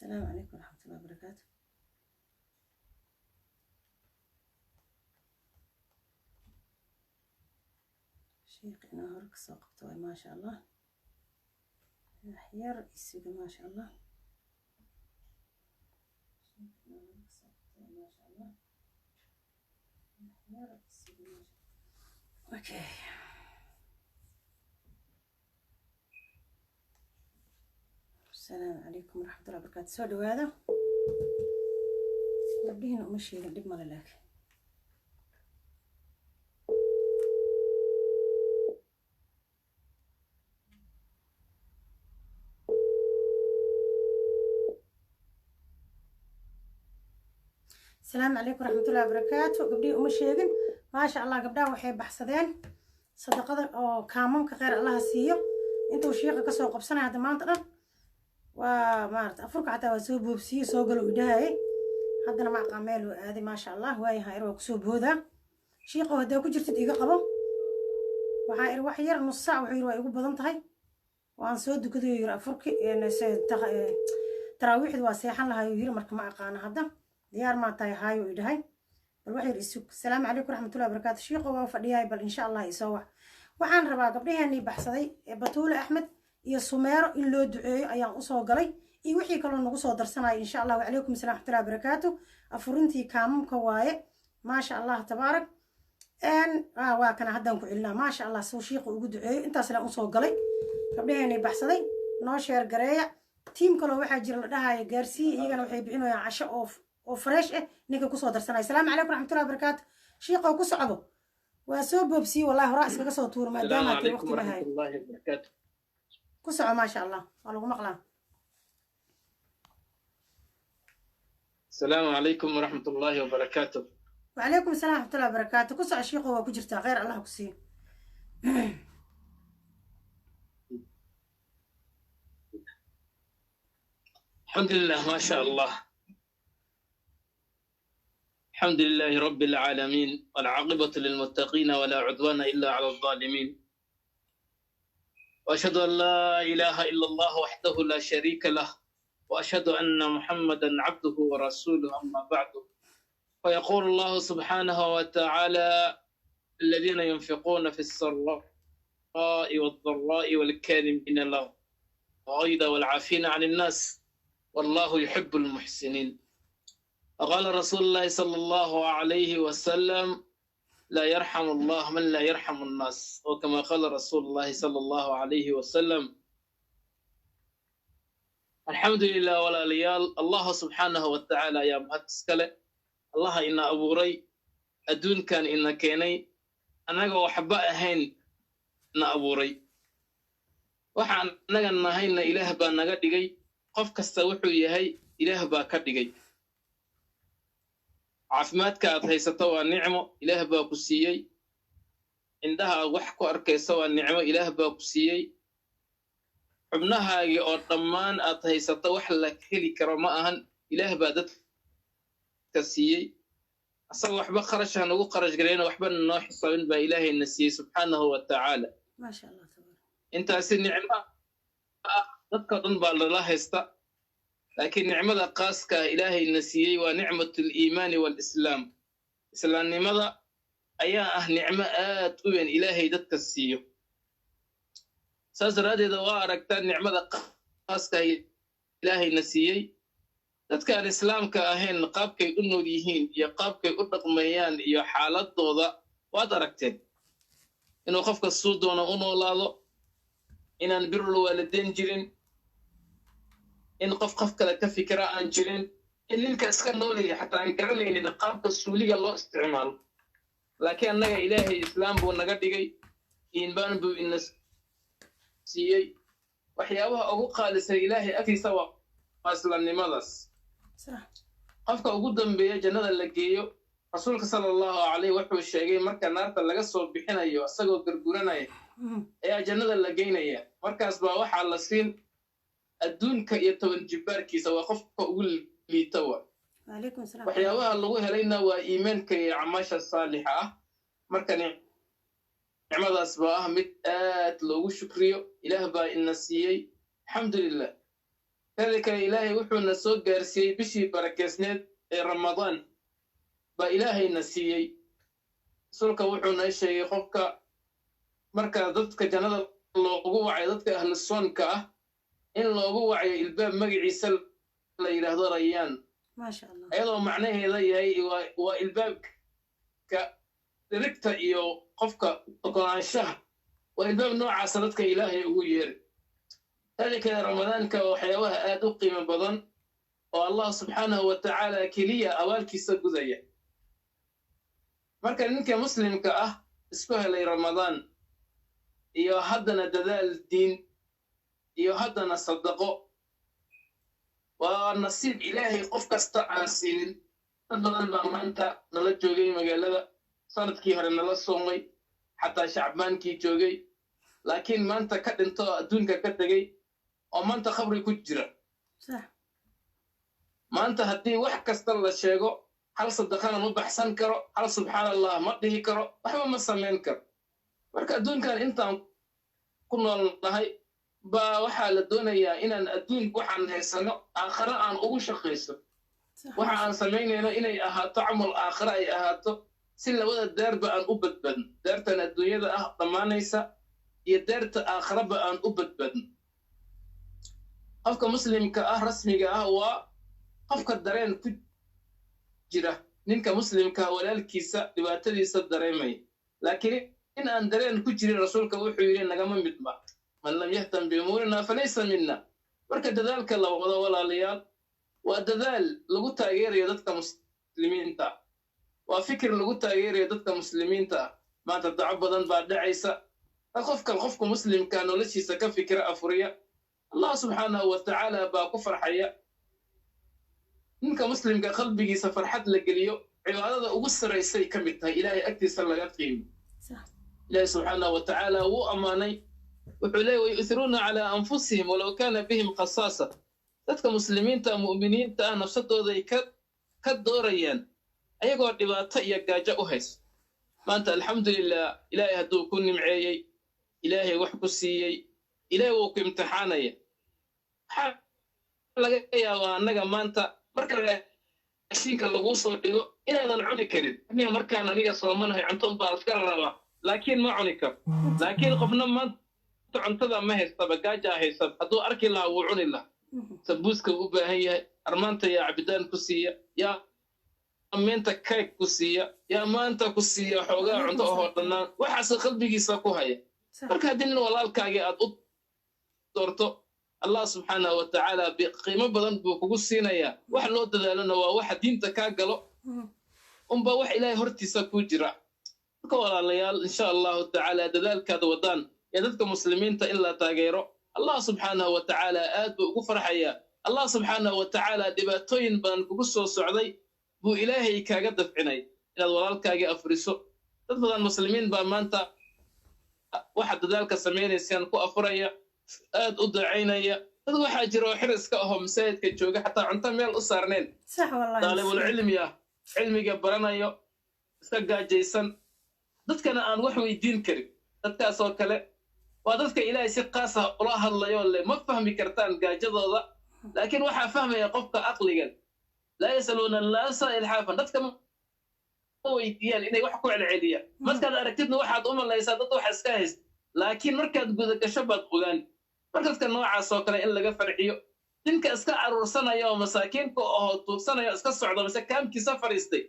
Asalaamu calaykum waraxmatullahi wabarakaatu. Sheekh inaa hore kasoo qabto waay, maasha Allah. Yar isuga, maasha Allah. Sheekh inaa hore kasoo qabto waay, maasha Allah. Yar isuga, maasha. Okay, asalaamu calaykum waraxmatullahi wabarakaatu. Soo dhawaada gabdhihiina, uma sheegin, dhib male laakiin. Asalaamu calaykum waraxmatullahi wabarakaatu. Gabdhihii uma sheegin, maasha Allah. Gabdhaha waxay baxsadeen sadaqada oo kaamamka, kheyr Allaha siiyo. Intuu shiiqa kasoo qabsanaya hadda maanta dhan waa maarata afurka, xataa waa soo boobsiiyey, soo galo idhahayay. Haddana ma aqaan meel uu aaday, maasha Allah. Waayaha ir waa kusoo boodaa. Shiiqow, haddaa ku jirtid iga qabo. Waxaa iri wax yar, nus saac. Wuxuu yiri waa igu badan tahay, waan soo dukaday, yiri afurki taraawiixda waa seexan lahaa, yiri. Marka ma aqaano hadda diyaar maa tahay haayo idhahay. Bal wax yar isug. Asalaamu calaykum waraxmatullahi wabarakaatu. Shiiqo waan fadhiyahay, bal insha Allah isoo wac. Waxaan rabaa gabdhaheenii baxsaday ee Batuule Axmed iyo Sumeero in loo duceeyo ayaan usoo galay, iyo wixii kaloo nagu soo darsanaya insha Allah. Wacalaykum assalam raxmatullahi wabarakaatu. Afurintii kaamamka waaye, maasha Allah, tabaarak. Waa kana haddaan ku celinaa, maasha Allah, suu shiiqa ugu duceeyo. Intaasna usoo galay. Gabdhaheenii baxsaday noo share gareeya. Tiim kaloo waxaa jira la dhahaya gaarsiiya, iyagana waxay bixinayaan casho oo fresh ah ninka kusoo darsanaya. Asalaamu calaykum raxmatullahi wabarakaatu. Shiiqow, ku socdo. Waa soo boobsiiyey wallahi, horaa iskaga soo tuuro maadaama tii waqti lahayo. Ku soco, maasha Allah, waa lagu maqlaa. السلام عليكم ورحمة الله وبركاته. وعليكم السلام ورحمة الله وبركاته. Ku soco shiiqow, waa ku jirtaa, kheyr Allah ku siiyo. الحمد لله، ما شاء الله، الحمد لله رب العالمين، والعاقبة للمتقين، ولا عدوان إلا على الظالمين، وأشهد أن لا إله إلا الله وحده لا شريك له، وأشهد أن محمدا عبده ورسوله. أما بعد، فيقول الله سبحانه وتعالى: الذين ينفقون في السراء والضراء والكاظمين الغيظ والعافين عن الناس والله يحب المحسنين. وقال رسول الله صلى الله عليه وسلم: لا يرحم الله من لا يرحم الناس، وكما قال رسول الله صلى الله عليه وسلم. الحمد لله. Walaalayaal, Allah subxaanahu wa tacaala ayaa mahad iskale. Allaha ina abuuray, adduunkan ina keenay, annaga waxba ahayn na abuuray, waxaan annaga nahayna Ilaah baa naga dhigay. Qof kasta wuxuu yahay Ilaah baa ka dhigay. Caafimaadka aad haysato waa nicmo, Ilaah baa ku siiyey. Indhaha aad wax ku arkayso waa nicmo, Ilaah baa ku siiyey. Xubnahaagii oo dhammaan aad haysato wax la heli karo ma ahan, Ilaah baa dadka siiyey. Asaga waxba kharash ha nagu kharash garayna, waxba noo xisaabin baa Ilaahayna siiyey subxaanahu wa tacaala. Maasha Allah, tabaarak. Intaasi nicmo ah dadka dhan baa lala haysta, laakiin nicmada qaaska ah Ilaahayna siiyey waa nicmatu liimaani waalislaam. Islaamnimada ayaa ah nicmo aad u weyn Ilaahay dadka siiyo. Saas daraaddeed waa aragtaa nicmada qaaska ah Ilaahayna siiyey, dadka aan islaamka ahayn qaabkay u nool yihiin iyo qaabkay u dhaqmayaan iyo xaaladooda waad aragteen. Inuu qofka suu doono u noolaado, inaan birul waalidayn jirin, in qof qof kale ka fikira aan jirin, in ninka iska noolaya xataa aan garanaynin qaabka suuliga loo isticmaalo. Laakiin annaga Ilaahay islaam buu naga dhigay, iimaan buu ina siiyey. Waxyaabaha ugu qaalisan Ilaahay agtiisa waa islaamnimadaas. Qofka ugu dambeeya jannada la geeyo, Rasuulka sala Allahu calayh wuxuu sheegay, marka naarta laga soo bixinayo isagoo garguranaya ayaa jannada la geynaya. Markaas baa waxaa la siin adduunka iyo 10 jibbaarkiisa. Waa qofka ugu liita wa. Wacalaykum asalaam. Waxyaabaha lagu helayna waa iimaanka iyo acmaasha saalixa ah. Marka nicmadaas baa ah mid aad loogu shukriyo, Ilaah baa ina siiyey, alxamdulilah. Teeda kale, Ilaahay wuxuuna soo gaarsiiyey bishii barakeysneed ee Ramadaan baa Ilaahayna siiyey. Rasuulka wuxuuna sheegay qofka marka dadka jannada loogu wacayo, dadka ahlu soonka ah, in loogu wacayo ilbaab magaciisa la yidhaahdo Rayaan, Maasha Allah. Iyadoo macnaheeda yahay waa ilbaabka dhirigta iyo qofka oggolaanshaha. Waa ilbaab noocaasa dadka Ilaahay ugu yeeray. Teeda kale, Ramadaanka waa waxyaabaha aad u qiimo badan oo Allah subxaanahu wa tacaala keliya abaalkiisa gudaya. Marka ninka muslimka ah isku helay Ramadaan iyo haddana dadaal diin iyo haddana sadaqo, waa nasiib Ilaahay qof kasta aan siinin. Dad badan baa maanta nala joogay magaalada, sanadkii hore nala soomay, xataa Shacbaankii joogay, laakiin maanta ka dhinto oo adduunka ka tegey oo maanta khabri ku jira. Maanta haddii wax kasta la sheego, hal sadaqana ma baxsan karo, hal subxaan Allah ma dhihi karo, waxba ma samayn karo. Marka adduunkan intaan ku nool nahay baa waxaa la doonayaa inaan adduun waxaan haysano aakhare aan ugu shaqayso, waxa aan samaynayno inay ahaato camal aakhare ay ahaato, si labada daarba aan u badbaadno, daartan adduunyada ah dhammaanaysa iyo daarta aakharaba aan u badbaadno. Qofka muslimka ah rasmiga ah waa qofka dareen ku jira ninka muslimka walaalkiisa dhibaatadiisa dareemaya. Laakiin in aan dareen ku jirin, rasuulka wuxuu yidhi, nagama mid ma, man lam yahtam biumuurina falaysa minna. Marka dadaalka la wado, walaalayaal, waa dadaal lagu taageerayo dadka muslimiinta, waa fikir lagu taageerayo dadka muslimiinta ah. Maanta daco badan baa dhacaysa. Qofkan qofka muslimka noloshiisa ka fikira, afuriya, Allah subxaanahu wa tacaala baa ku farxaya. Ninka muslimka qalbigiisa farxad la geliyo cibaadada ugu saraysay ka mid tahay, Ilaahay agtiisa laga qiimo. Ilaahay subxaanahu wa tacaala wuu ammaanay, wuxuu leeyahy: wayu'thiruuna calaa anfusihim walow kaana bihim khasaasa. Dadka muslimiinta mu'miniinta ah nafsadooday ka doorayaan ayagoo dhibaato iyo gaajo u hayso. Maanta alxamdulilah, Ilaahay hadduu ku nimceeyey, Ilaahay wax ku siiyey, Ilaahay wuu ku imtixaanaya. Waxaa laga yaabaa annaga maanta marka raashinka laguu soo dhigo inaadan cuni karin. Aniga markaan aniga soomanahay cunto baa iska rabaa, laakiin ma cuni karo. Laakiin qofna maanta cuntada ma haystaba, gaajaa haysaba. Hadduu arki lahaa wuu cuni lahaa. Sambuuska u baahan yahay armaanta, yaa cabitaan ku siiya, yaa meenta keeg ku siiya, yaa maanta ku siiya xoogaa cunto ahoo dhannaan, waxaase qalbigiisa ku haya. Marka haddii nin walaalkaagii aad u doorto, Allah subxaanahu wa tacaala qiimo badan buu kugu siinayaa. Wax loo dadaalona waa waxa diinta kaa galo unba wax Ilaahay hortiisa kuu jira. Marka walaalayaal, insha Allahu tacaala dadaalkaad wadaan ee dadka muslimiinta in la taageero, Allah subxaanahu wa tacaala aad buu ugu farxayaa. Allah subxaanahu wa tacaala dhibaatooyin badan kugu soo socday buu Ilaahay kaaga dafcinay inaad walaalkaagii afriso. Dad badan muslimiin baa maanta waxa dadaalka samaynaysaan ku afuraya, aad u dacaynaya. Dad waxaa jira oo xir iska ahoo masaajidka jooga, xataa cunto meel u saarnayn, sax wallahi daalibul cilmi ah, cilmiga baranayo, iska gaajaysan, dadkana aan wax weydiin karin. Dadkaasoo kale waa dadka Ilaahay si qaas ah ula hadlayoo leh ma fahmi kartaan gaajadooda, laakiin waxaa fahmaya qofka aqligan. Laa yasaluuna annaasa ilxaafan, dadka ma weydiiyaan inay wax ku celceliyaan. Markaad aragtidna waxaad u malaysaa dad wax iska haysta, laakiin markaad gudagasho baad ogaan. Marka dadka noocaas oo kale in laga farxiyo, ninka iska aruursanaya oo masaakiinka ahoo tuugsanaya, iska socda mise kaamkiisa fadhiistay,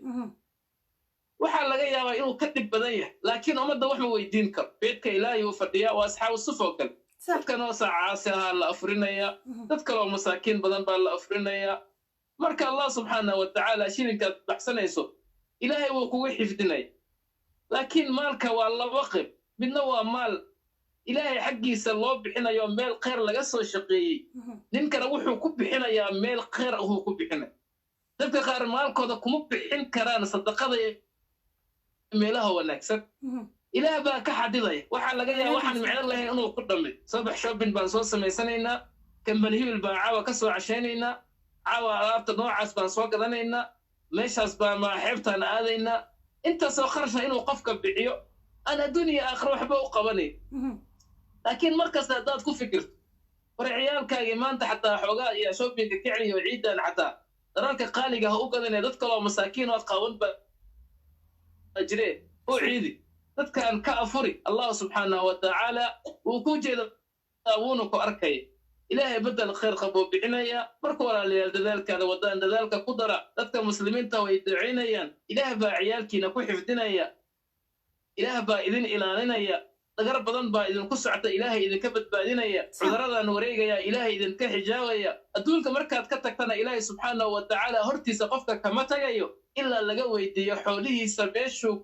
waxaa laga yaabaa inuu ka dhib badan yahay, laakiin ummadda wax ma weydiin karo. Beedka Ilaahay uu fadhiyaa, waa asxaabu suf oo kale. Dadkan oo saacaasi ahaa la afrinayaa, dad kale oo masaakiin badan baa la afrinayaa. Marka Allah subxaanahu wa tacaala shilinkaad baxsanayso Ilaahay wuu kugu xifdinaya. Laakiin maalka waa laba qayb: midna waa maal Ilaahay xaggiisa loo bixinayo, meel khayr laga soo shaqeeyey. Ninkana wuxuu ku bixinayaa meel khayr ahuu ku bixinaya. Dadka qaar maalkooda kuma bixin karaan sadaqada meelaha wanaagsan, Ilaah baa ka xadidaya. Waxaa laga yaaba waxaan micno lahayn inuu ku dhammay. Sabax shopping baan soo samaysanaynaa, kambani hibil baan caawa ka soo cashaynaynaa, caawa alaabta noocaas baan soo gadanaynaa, meeshaas baan maa xeebtaan aadaynaa. Intaasoo kharasha inuu qofka bixiyo aan adduun iyo aakhira waxba u qabanayn. Laakiin markasta haddaad ku fikirto War ciyaalkaagii maanta xataa xoogaa iyo shoppingka ka celiyo ciidan, xataa dhararka qaaliga ha u gadanee, dad kaloo masaakiin oo qaawan baa jire u ciidi, dadkan ka afuri. Allah subxaanahu wa tacaala wuu ku jeeda, wuuna ku arkaya. Ilaahay bedel khayr qabuu bixinaya. Marka walaalayaal, dadaalkaada wadaan dadaalka ku dara. Dadka muslimiinta way ducaynayaan. Ilaah baa ciyaalkiina ku xifdinaya, Ilaah baa idin ilaalinaya. Dhagar badan baa idinku socta, Ilaahay idinka badbaadinaya. Cuduradan wareegaya Ilaahay idinka xijaabaya. Adduunka markaad ka tagtana, Ilaahay subxaanahu wa tacaala hortiisa qofka kama tagayo ilaa laga weydiiyo xoolihiisa, meeshuu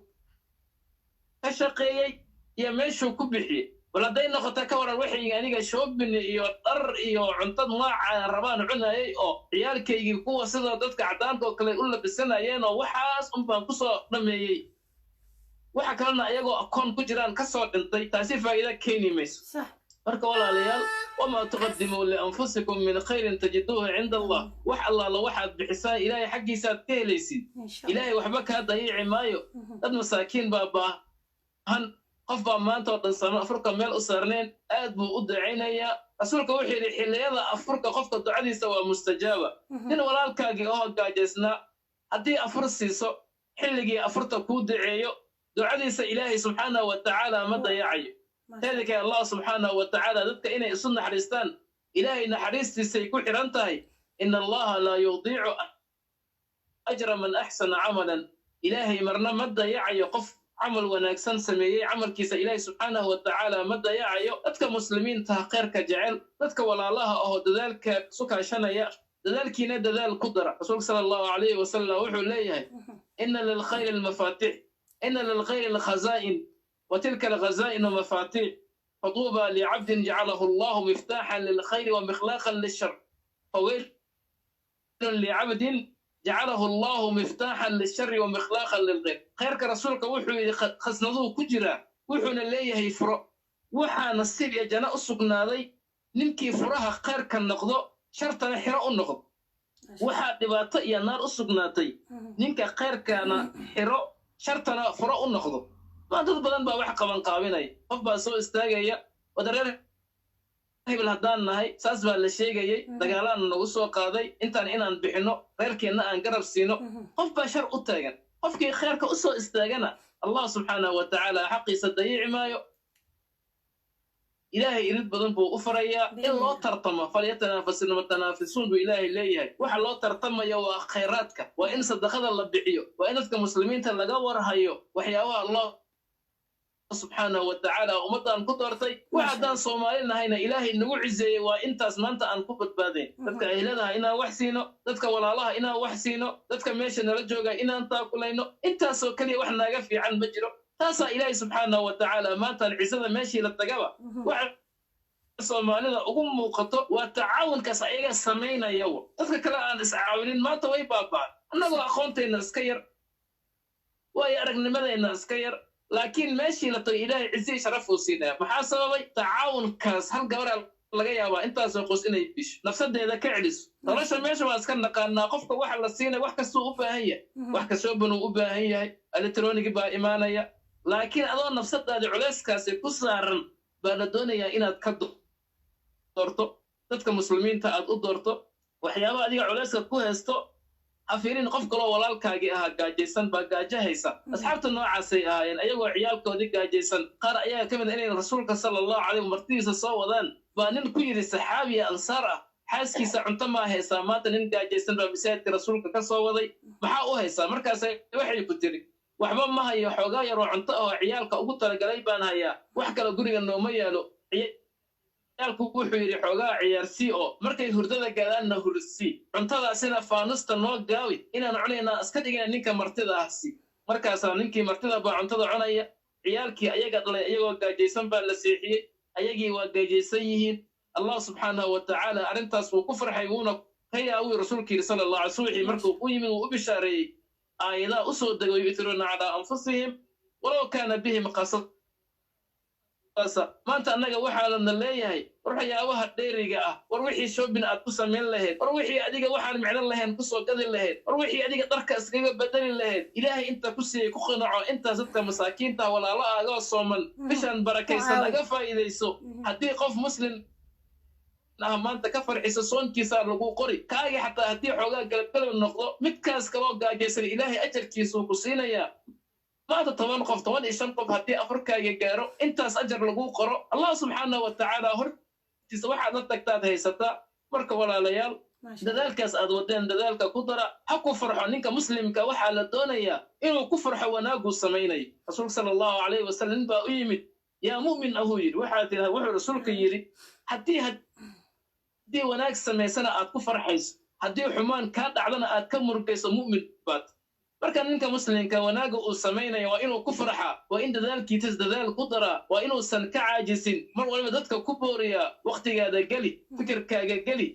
ka shaqeeyey iyo meeshuu ku bixiyey. Bal hadday noqota ka waran waxay aniga shopping iyo dhar iyo cunto nooca rabaan cunayay, oo ciyaalkaygii kuwa sida dadka caddaanka oo kale u labisanayeen, oo waxaas un baan kusoo dhameeyey, waxa kalena ayagoo akoon ku jiraan ka soo dhintay, taasi faa'iida keeni mayso. Marka walaalayaal, wamaa tuqadimuu lianfusikum min khayrin tajiduuhu cinda Allah. Wax allaala waxaad bixisaan Ilaahay xaggiisaad ka helaysid. Ilaahay waxba kaa dayici maayo. Dad masaakiin baa baahan. Qof baa maanta oo dhan sama afurka meel u saarneen, aad buu u ducaynayaa. Rasuulka wuxuu yidhi, xilliyada afurka qofka ducadiisa waa mustajaaba. Nin walaalkaagii oo gaajaysnaa haddii afur siiso, xilligii afurta kuu duceeyo, ducadiisa Ilaahay subxaanahu wa tacaala ma dayacayo. Teeda kale, Allah subxaanahu wa tacaala dadka inay isu naxariistaan Ilaahay naxariistiisay ku xidhan tahay. Ina Allaha laa yudiicu ajra man axsana camalan. Ilaahay marna ma dayacayo qof camal wanaagsan sameeyey, camalkiisa Ilaahay subxaanahu wa tacaala ma dayacayo. Dadka muslimiinta khayrka jecel, dadka walaalaha oo dadaalka isu kaashanaya, dadaalkiina dadaal ku dara. Rasuulka sala Allahu calayhi wasalam wuxuu leeyahay: ina lilkhayri almafaatix, ina lilkhayri alkhazaa'in, وتلك الخزائن مفاتيح، فطوبى لعبد جعله الله مفتاحا للخير ومخلاقا للشر، فويل لعبد جعله الله مفتاحا للشر ومخلاقا للغير. خيرك رسولك wuxuu khasnaduu ku jiraa, wuxuuna leeyahay furo. Waxaa nasiib iyo jana u sugnaaday ninkii furaha khayrka noqdo, shartana xiro u noqdo. Waxaa dhibaato iyo naar u sugnaatay ninka khayrkana xiro, shartana furo u noqdo. Maa dad badan baa wax qaban qaabinaya. Qof baa soo istaagaya: wadareer hebel haddaan nahay, saas baa la sheegayey, dagaalaana nagu soo qaaday, intaan inaan bixinno, reerkeenna aan garab siino. Qof baa shar u taagan. Qofkii khayrka u soo istaagana, Allah subxaanahu wa tacaala xaqiisa dayici maayo. Ilaahay irid badan buu u farayaa. In loo tartamo, falyatanaafasil mutanaafisuun buu Ilaahay leeyahay. Waxa loo tartamaya waa khayraadka, waa in sadaqada la bixiyo, waa in dadka muslimiinta laga warhayo waxyaabaha Allah subxaanahu wa tacaala ummaddan ku doortay. Wax haddaan Soomaali nahayna Ilaahay nagu ciseeyey waa intaas maanta aan ku badbaadayn. Dadka ehladaha inaan wax siino, dadka walaalaha inaan wax siino, dadka meesha nala jooga inaan taakulayno, intaasoo keliya wax naaga fiican ma jiro. Taasaa Ilaahay subxaanahu wa tacaala maantaan cisada meeshii la tagaba waxa Soomaalida ugu muuqato waa tacaawunkaas ayaga samaynaya. Dadka kale aan iscaawinin maanta way baaba'an. Annagoo aqoonteenna iska yar, waayo aragnimadeenna iska yar, laakiin meeshii la tago Ilaahay cizi sharaf uu siinaya. Maxaa sababay tacaawunkaas? Hal gabaraa laga yaabaa intaasoo qos inay bisho nafsadeeda ka celiso. Nolosha meesha waa iska naqaanaa. Qofka waxa la siinaya wax kastuu u baahan yahay, wax kastoo banuu u baahan yahay, electronic baa imaanaya, laakiin adoo nafsadaadi culeyskaasi ku saaran baa la doonayaa inaad ka doorto dadka muslimiinta, aad u doorto waxyaaba adiga culeyska ku haysto. Ha fiirin qof kaloo walaalkaagii ahaa gaajaysan baa gaajo haysa. Asxaabta noocaasay ahaayeen, ayagoo ciyaalkoodii gaajaysan, qaar ayaa ka mid inay rasuulka sala Allahu calayh martidiisa soo wadaan baa nin ku yidhi, saxaabiya ansaar ah, xaaskiisa: "Cunto maa haysaa? Maanta nin gaajaysan baa masaajidka rasuulka ka soo waday, maxaa u haysaa?" Markaasay waxay ku tiri: "Waxba ma hayo, xoogaa yaroo cunto oo ciyaalka ugu talagalay baan hayaa, wax kale guriga nooma yaalo." Ciyaalku wuxuu yidhi: "Xoogaa ciyaarsii, oo markay hurdada gaadaanna hursii, cuntadaasina faanusta noo gaawi, inaan cunaynaa iska dhigina, ninka martida ah si." Markaasaa ninkii martida baa cuntada cunaya. Ciyaalkii ayaga dhalay iyagoo gaajaysan baa la seexiyey, ayagii waa gaajaysan yihiin. Allah subxaanahu wa tacaala arrintaas wuu ku farxay, wuuna ka yaawii. Rasuulka yidhi sala Allah alay subaxii markuu u yimid, wuu u bishaareeyey. Aayadaha u soo degay: yu'thiruuna calaa anfusihim walow kaana bihim khasaasa. Maanta annaga waxaa lana leeyahay: war waxyaabaha dheeriga ah, war wixii shopping aad ku samayn lahayd, war wixii adiga waxaan micno lahayn kusoo gadi lahayd, war wixii adiga dharka iskaga bedeli lahayd, Ilaahay inta ku siiyey ku qanaco. Intaas dadka masaakiinta walaalahaagoo sooman bishaan barakaysan aga faa'iidayso. Haddii qof muslim Ah, maanta ka farxisa, soonkiisaa lagu qori. Kaagii xataa haddii xoogaa galabgalab noqdo, midkaas kaloo gaajaysan Ilaahay ajarkiisuu ku siinayaa. Maanta 10 qof, 15 qof haddii afurkaaga gaaro, intaas ajar lagu qoro. Allah subxaana wa tacaala hortiisa waxaad la tagtaad haysataa. Marka walaalayaal, dadaalkaas aad wadeen dadaalka ku dara. Ha ku farxo ninka muslimka. Waxaa la doonayaa inuu ku farxo wanaaguu samaynayo. Rasuulka sala Allahu calayhi wasalam nin baa u yimid. "Yaa mu'min," ahuu yidhi. Waxaa tiri, wuxuu rasuulka yidhi, Haddii wanaag samaysana aad ku farxayso, haddii xumaan kaa dhacdana aad ka murgayso, mu'min baad." Marka ninka muslimka wanaagga uu samaynaya waa inuu ku farxaa, waa in dadaalkiisas dadaal ku daraa, waa inuusan ka caajisin, mar waliba dadka ku booriyaa. Wakhtigaada geli, fikirkaaga geli,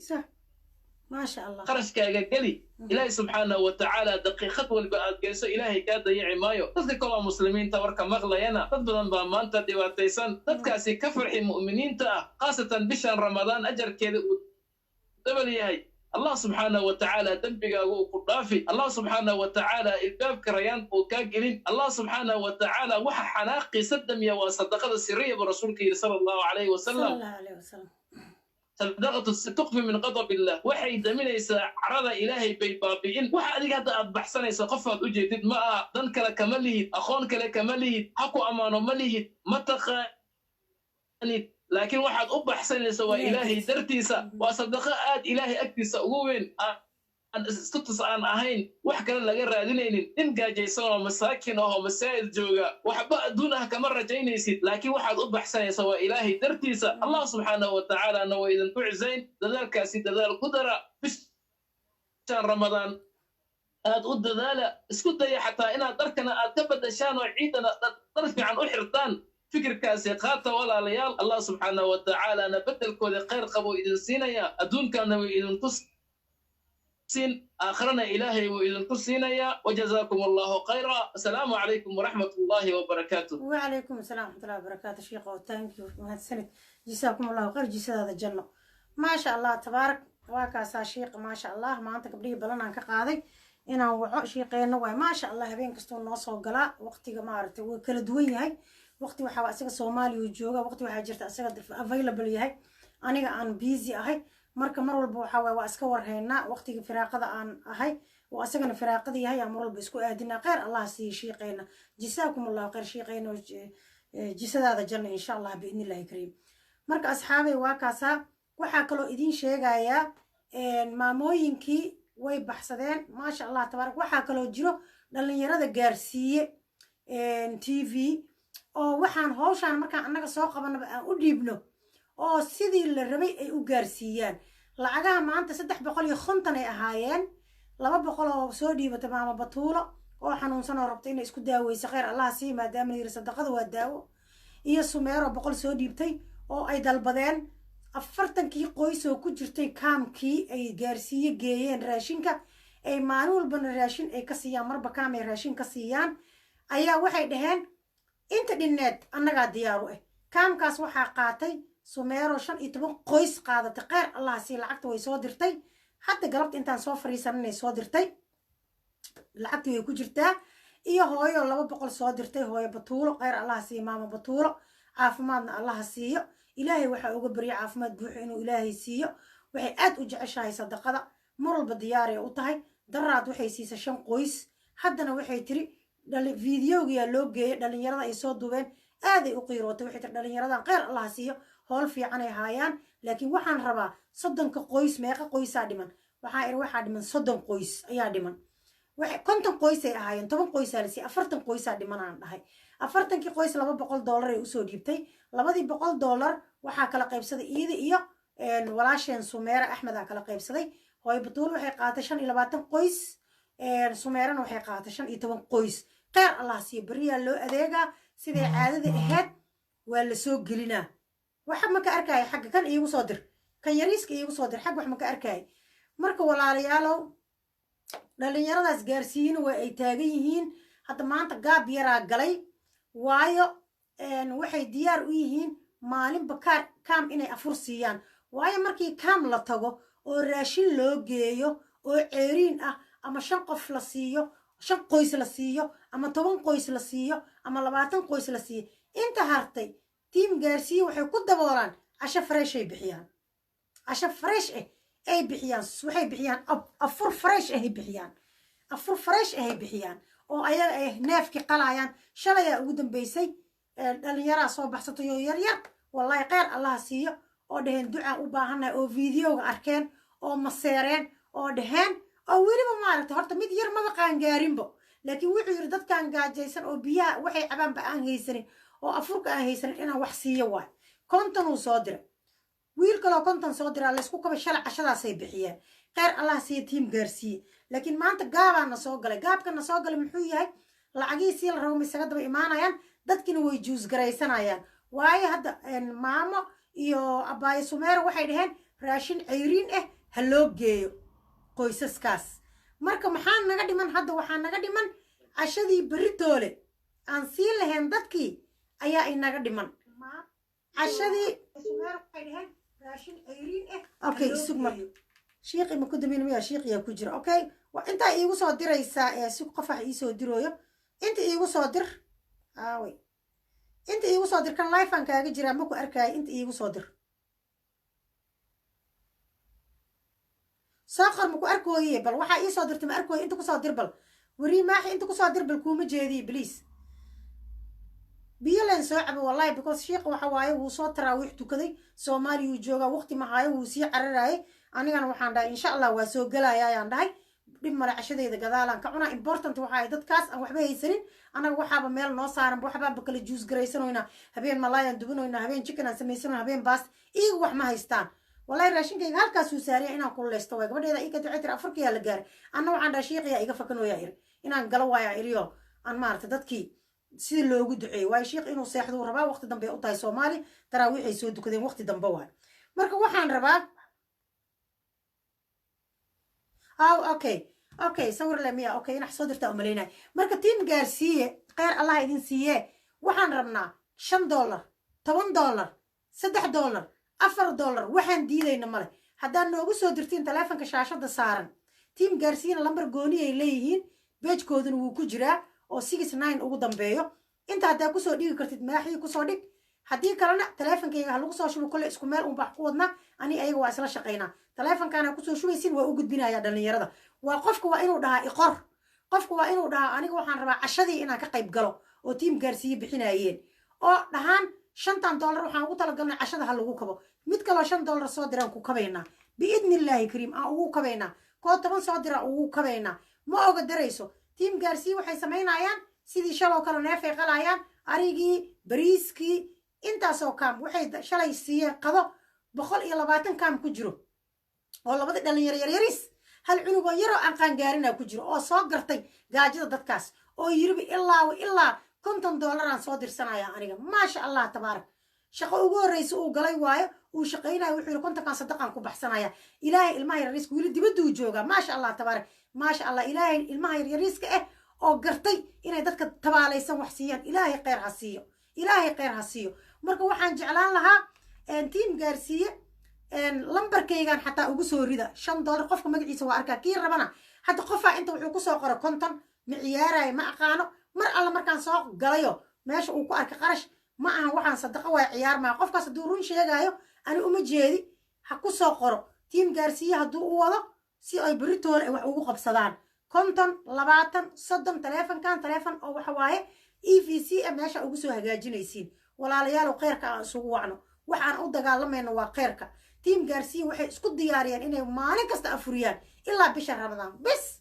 Maasha Allah. qarashkaaga geli. Ilaahay subxaanahu wa tacaala daqiiqad walba aad geliso, Ilaahay kaa dayici maayo. Dadka kaloo muslimiinta warka maqlayana, dad badan baa maanta dhibaataysan. Dadkaasi ka farxi, mu'miniinta ah, khaasatan bishan Ramadaan ajarkeeda uu dabal yahay. Allah subxaanahu wa tacaala dembigaagu uu ku dhaafi. Allah subxaanahu wa tacaala ilbaabka rayaan uu kaa gelin. Allah subxaanahu wa tacaala waxa xanaaqiisa damiya waa sadaqada siriya, buu rasuulka yidhi sala Allahu calayhi wasalam. Sala Allahu alayhi wasalam. Sadaqatu tuqfi min qadab illah, waxay daminaysaa carada Ilaahay bay baabi'in. Waxa adiga hadda aad baxsanayso qofaad u jeedid ma aha, dan kale kama lihid, aqoon kale kama lihid, ha ku ammaano ma lihid, ma taqaanid, laakiin waxaad u baxsanaysa waa Ilaahay dartiisa. Waa sadaqo aad Ilaahay agtiisa ugu weyn, aan istutus aan ahayn, wax kale laga raadinaynin. Nin gaajaysan oo masaakin ah oo masaajid jooga, waxba adduun ah kama rajaynaysid, laakiin waxaad u baxsanaysa waa Ilaahay dartiisa. Allah subxaanahu wa tacaalana waa idinku cisayn. Dadaalkaasi dadaal ku dara. Bishan Ramadaan aad u dadaala. Isku daya xataa inaad dharkana aad ka badashaan oo ciidana dhar fiican u xirtaan. Fikirkaasi qaata, walaalayaal. Allah subxaanahu wa tacaalana beddelkooda khayr qabo idin siinaya. Adduunkana way idinku siin, aakhirana Ilaahay wuu idinku siinayaa. Wajazaakum Allahu khayra. Asalaamu calaykum waraxmat ullahi wabarakaatuh. وعليكم السلام ورحمة الله وبركاته. شيخ، thank you, mahadsanid. جزاكم الله خير, jisadaada janno. Maasha Allah, tabaarak. Waa kaasaa shiiq, maasha Allah. Maanta gabdhihii balan aan ka qaaday inaan waco shiiqeenna waay. Maasha Allah, habeen kastuu noo soo galaa. Waqtiga maaragtay wuu kala duwan yahay. Waqti waxaa isaga Soomaaliya uu jooga, waqti waxaa jirta isaga available yahay, aniga aan busy ahay. Marka mar walba waxaa waay waa iska warhaynaa. Waqtiga firaaqada aan ahay oo asagana firaaqada yahay aan mar walba isku aadinaa. Kheyr Allah siiyo shiiqeena. Jisaakum Allahu kheyr, shiiqeena, jisadaada janna, insha Allah, biidni Illahi kariim. Marka asxaabay, waa kaasaa. Waxaa kaloo idiin sheegayaa, maamooyinkii way baxsadeen, maasha Allah, tabaarak. Waxaa kaloo jiro dhalinyarada gaarsiiye TV oo waxaan hawshaan markaan annaga soo qabanaba aan u dhiibno oo sidii la rabay ay u gaarsiiyaan. Lacagaha maanta 350 ay ahaayeen. 200 oo soo dhiibatay maama Batuulo oo xanuunsan oo rabta inay isku daaweyso, kheyr Allah sii, maadaama la yiri sadaqada waa daawo, iyo Sumeero 100 soo dhiibtay oo ay dalbadeen 40-kii qoys oo ku jirtay kaamkii ay gaarsiiye geeyeen raashinka, ay maalin walbana raashin ay ka siiyaan, marba kaam ay raashin ka siiyaan. Ayaa waxay dhaheen inta dhinneed annagaa diyaaru ah. Kaamkaas waxaa qaatay Sumeero, 15 qoys qaadatay. Kheyr Allah sii, lacagta way soo dirtay hadda galabta intaan soo fariisaninay soo dirtay. Lacagtii way ku jirtaa. Iyo hooyo 200 soo dirtay, hooyo Batuulo, kheyr Allah siiyo. Maama Batuulo caafimaadna Allaha siiyo. Ilaahay waxaa uga barya caafimaad buuxo inuu Ilaahay siiyo. Waxay aad u jeceshahay sadaqada, mar walba diyaaray u tahay. Daraad waxay siisay shan qoys. Haddana waxay tiri videogiyaa loo geeyay dhalinyarada ay soo duubeen, aaday u qiirootay. Waxay tiri dhalinyaradan kheyr Allah siiyo, howl fiican ay haayaan, laakiin waxaan rabaa 30-ka qoys. Meeqa qoysaa dhiman? Waxaa iri waxaa dhiman 30 qoys ayaa dhiman. 50 qoys ay ahaayeen, 10 qoysaa la siiyey, 40 qoysaa dhiman aan dhahay. 40-kii qoys $200 ay usoo dhiibtay. Labadii boqol dollar waxaa kala qaybsaday iyada iyo walaasheen Sumeere Axmed aa kala qaybsaday. Hooyo Batuul waxay qaadatay 25 qoys, Sumeerena waxay qaadatay 15 qoys. Kheyr Allah siiyo. Beriyaa loo adeegaa, siday caadada ahayd waa la soo gelinaa. Waxa ma ka arkaya xagga kan iigu soo dir, kan yariiska iigu soo dir xag, wax ma ka arkaya. Marka walaalayaalow, dhalinyaradaas gaarsiiyina waa ay taagan yihiin. Hadda maanta gaab yaraa galay, waayo waxay diyaar u yihiin maalinba kaam inay afur siiyaan. Waayo markii kaam la tago oo raashin loo geeyo oo ceeriin ah, ama shan qof la siiyo, shan qoys la siiyo, ama 10 qoys la siiyo, ama 20 qoys la siiyo, inta hartay team gaarsiiye waxay ku daboolaan casho fresh ay bixiyaan. Casho fresh ah ay bixiyaan. Waxay bixiyaan afur fresh ahay bixiyaan, afur fresh ahay bixiyaan oo ayaga ay neefkii qalayaan. Shalayaa ugu dambeysay dhalinyaraa soo baxsatay oo yar yar, wallahi kheyr Allaha siiyo, oo dhaheen ducaan u baahannahay, oo videoga arkeen oo maseereen oo dhaheen oo weliba maaragtay horta mid yar maba qaangaarinbo, laakiin wuxuu yidhi dadkan gaajaysan oo biyaha waxay cabaanba aan haysanin oo afurka aan haysanin inaan wax siiyo waay. 50 uu soo diray, wiil kaloo 50 soo diraa, laysku kabay. Shalay cashadaasay bixiyeen. Kheyr Allah siiya tiim gaarsiiye. Laakiin maanta gaabaa na soo galay. Gaabka na soo galay muxuu yahay? Lacagihiisii la rabo ma isaga daba imaanayaan, dadkiina way juusgaraysanayaan. Waayo hadda maamo iyo abaayo Sumeero waxay dhaheen raashin cayriin ah ha loo geeyo qoysaskaas. Marka maxaa naga dhiman hadda? Waxaa naga dhiman cashadii beritoole aan siin lahayn dadkii ayaa inaga dhiman cashadii. Okay, isug marka shiiqi ma ku dambeyn miya? Shiiqiyaa ku jira. Okay, waa intaa iigu soo diraysaa ee si qof wax iisoo dirooyo inta iigu soo dir. Aaway, inta iigu soo dir. Kan live aan kaaga jiraa, ma ku arkaayo. Inta iigu soo dir, soo qor. Ma ku arkooye? Bal waxaa iisoo dirtay ma arkooye. Inta kusoo dir bal, warii maaxi, inta kusoo dir bal, kuuma jeediye. Please, biyo leen soo cabo wallahi, because shiiqa waxa waaye wuu soo taraawiix tukaday, Soomaaliyuu joogaa, waqti ma haayo, wuu sii cararaayay. Anigana waxaan dhahay insha Allah waa soo gelaya ayaan dhahay, dhib male, cashadayda gadaalaan ka cunaa. Important waxa ay dadkaas aan waxba haysanin. Anaga waxaaba meel noo saaran, waxbaaba kala juus garaysanoynaa, habeen malaayaan dubanoynaa, habeen chicken aan samaysanoynaa, habeen baast. Iyagu wax ma haystaan. Wallahi raashinkayga halkaasuu saariya inaan kululeysto waay. Gabadheeda ii ka ducay tiri afurkiyaa la gaaray. Anna waxaan dhahay shiiqiyaa iga fakanooyaa iri, inaan galo waayaa iriyo aan maaragtay dadkii sidii loogu duceeyey. Waayo shiikh inuu seexduu rabaa, waqti dambe u tahay Soomaali, taraawiixay soo dukadeen, waqti dambe waay. Marka waxaan rabaa aw okay, sawir le miya? Okay, inax soo dirtaa umalaynaya. Marka tiim gaarsiiye, kheyr Allah idin siiye. Waxaan rabnaa $5, $10, $3, $4, waxaan diidayna male haddaad noogu soo dirtiin taleefonka shaashada saaran. Tiim gaarsiiyena lambar gooni ay leeyihiin, beejkooduna wuu ku jiraa oo 69 ugu dambeeyo. Inta haddaa kusoo dhigi kartid maaxii kusoo dhig, haddii kalena taleefonkayga ha lagu soo shubo. Kolle isku meel unbaax ku wadnaa, ani ayaga waa isla shaqaynaa. Taleefonkaana kusoo shubaysin, waa u gudbinaya dhalinyarada. Waa qofka waa inuu dhahaa iqor, qofka waa inuu dhahaa aniga waxaan rabaa cashadii inaan ka qayb galo oo tiim gaarsiiye bixinayeen, oo dhahaan $5 waxaan ugu talagalnay cashada ha lagu kabo. Mid kaloo $5 soo diraan ku kabaynaa, biidni Illaahi kariim aan ugu kabaynaa. Koo 10 soo diraan ugu kabaynaa. Ma oga darayso tiim gaarsiiye waxay samaynayaan sidii shaloo kale, neefay qalayaan, arigii, bariiskii, intaasoo kaam waxay shalay siiyeen qado 120 kaam ku jiro oo labada dhalinyaro yaryariis, hal cunugoo yaroo aan qaangaarinaa ku jiro oo soo gartay gaajada dadkaas oo yiriba ilaa ilaa $50 aan soo dirsanaya aniga. Maasha Allah tabaarak, shaqo ugu horreysa uu galay waayo, uu shaqaynayo. Wuxuu yidhi 50-kan sadaqaan ku baxsanaya. Ilaahay ilmaha yaryariiska, weli dibadduu joogaa. Maasha Allah tabaarak, maasha Allah. Ilaahay ilmaha yaryariiska ah oo gartay inay dadka tabaalaysan wax siiyaan, Ilaahay kheyr ha siiyo, Ilaahay kheyr ha siiyo. Marka waxaan jeclaan lahaa tiim gaarsiiye lambarkaygan xataa ugu soo rida $5. Qofka magaciisa waa arkaa kii rabana. Hadda qofaa inta wuxuu kusoo qoray 50, ma ciyaarayo, ma aqaano. Mar alla markaan soo galayo meesha uu ku arkay qarash ma ahan, waxaan sadaqa waay, ciyaar maa. Qofkaas hadduu run sheegaayo ani uma jeedi, ha ku soo qoro tiim gaarsiiye hadduu u wado si ay beritoole wax ugu qabsadaan. 50, 20, 30, taleefonkan taleefon oo waxa waaye EVC a meesha ugu soo hagaajinaysiin. Walaalayaalow, kheyrka aan isugu wacno. Waxaan u dagaalamayno waa kheyrka. Tiim gaarsiiye waxay isku diyaariyeen inay maalin kasta afuriyaan ilaa bisha Ramadaan bis.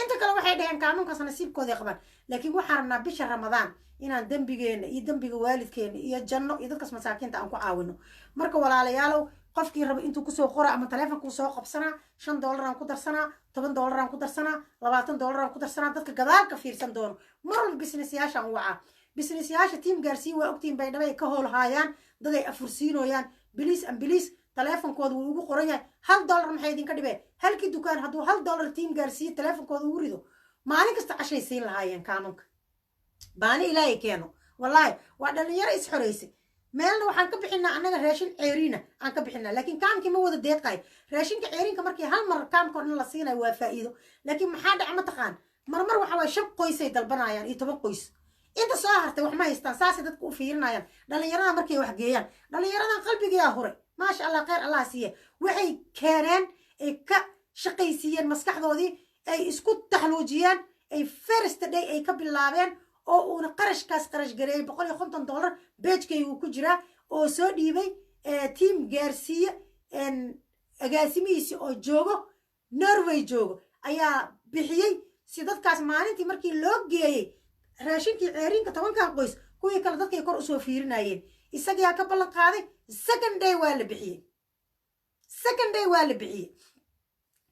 Inta kale waxay dhaheen kaanuunkaas nasiibkooday qabaan, laakiin waxaan rabnaa bisha Ramadaan inaan dembigeena iyo dembiga waalidkeena iyo janno iyo dadkaas masaakiinta aan ku caawino. Marka walaalayaalow, qofkii raba intuu kusoo qora ama taleefonkuu soo qabsanaa, $5 aan ku darsanaa, $10 aan ku darsanaa, $20 aan ku darsanaa. Dadka gadaalka fiirsan doono mar walba businessyaashaan wacaa, businessyaasha tiim gaarsiiye waa ogtihiin, Baydhabo ay ka hoolhaayaan, daday afursiinoyaan. Biliis an biliis, taleefonkooda wuu ugu qoran yahay. $1 maxay idinka dhibeen? Halkii dukaan hadduu $1 tiim gaarsiiye taleefonkooda ugu rido, maalin kasta cashay siin lahaayeen kaamanka. Baani Ilaahay keeno. Wallaahi waa dhalinyaro isxoraysay. Meelna waxaan ka bixinaa annaga raashin ceeriina aan ka bixinaa, laakiin kaamkii ma wada deeqayo raashinka ceeriinka. Markii hal mar kaamka o dhan la siinayo waa faa'iido, laakiin maxaa dhaca mataqaan? Marmar waxa waye 5 qoysay dalbanayaan iyo 10 qoys, inta soo hartay wax ma haystaan. Saasay dadka u fiirinayaan dhalinyarada markay wax geeyaan. Dhalinyaradan qalbigayaa huray. Maasha Allah, kheyr Allah siiye. Waxay keeneen ay ka shaqaysiiyeen maskaxdoodii, ay isku taxluujiyeen, ay first day ay ka bilaabeen oo uuna qarashkaas qarash gareeyey $150. Page-kaygu ku jiraa oo soo dhiibay team gaarsiiye agaasimihiisi oo joogo Norway joogo ayaa bixiyey, si dadkaas maalintii markii loo geeyey raashinkii ceeriinka 10-kan qoys, kuwii kale dadkay kor usoo fiirinayeen. Isagiyaa ka ballan qaaday. Second day waa la bixiyey, second day waa la bixiyey,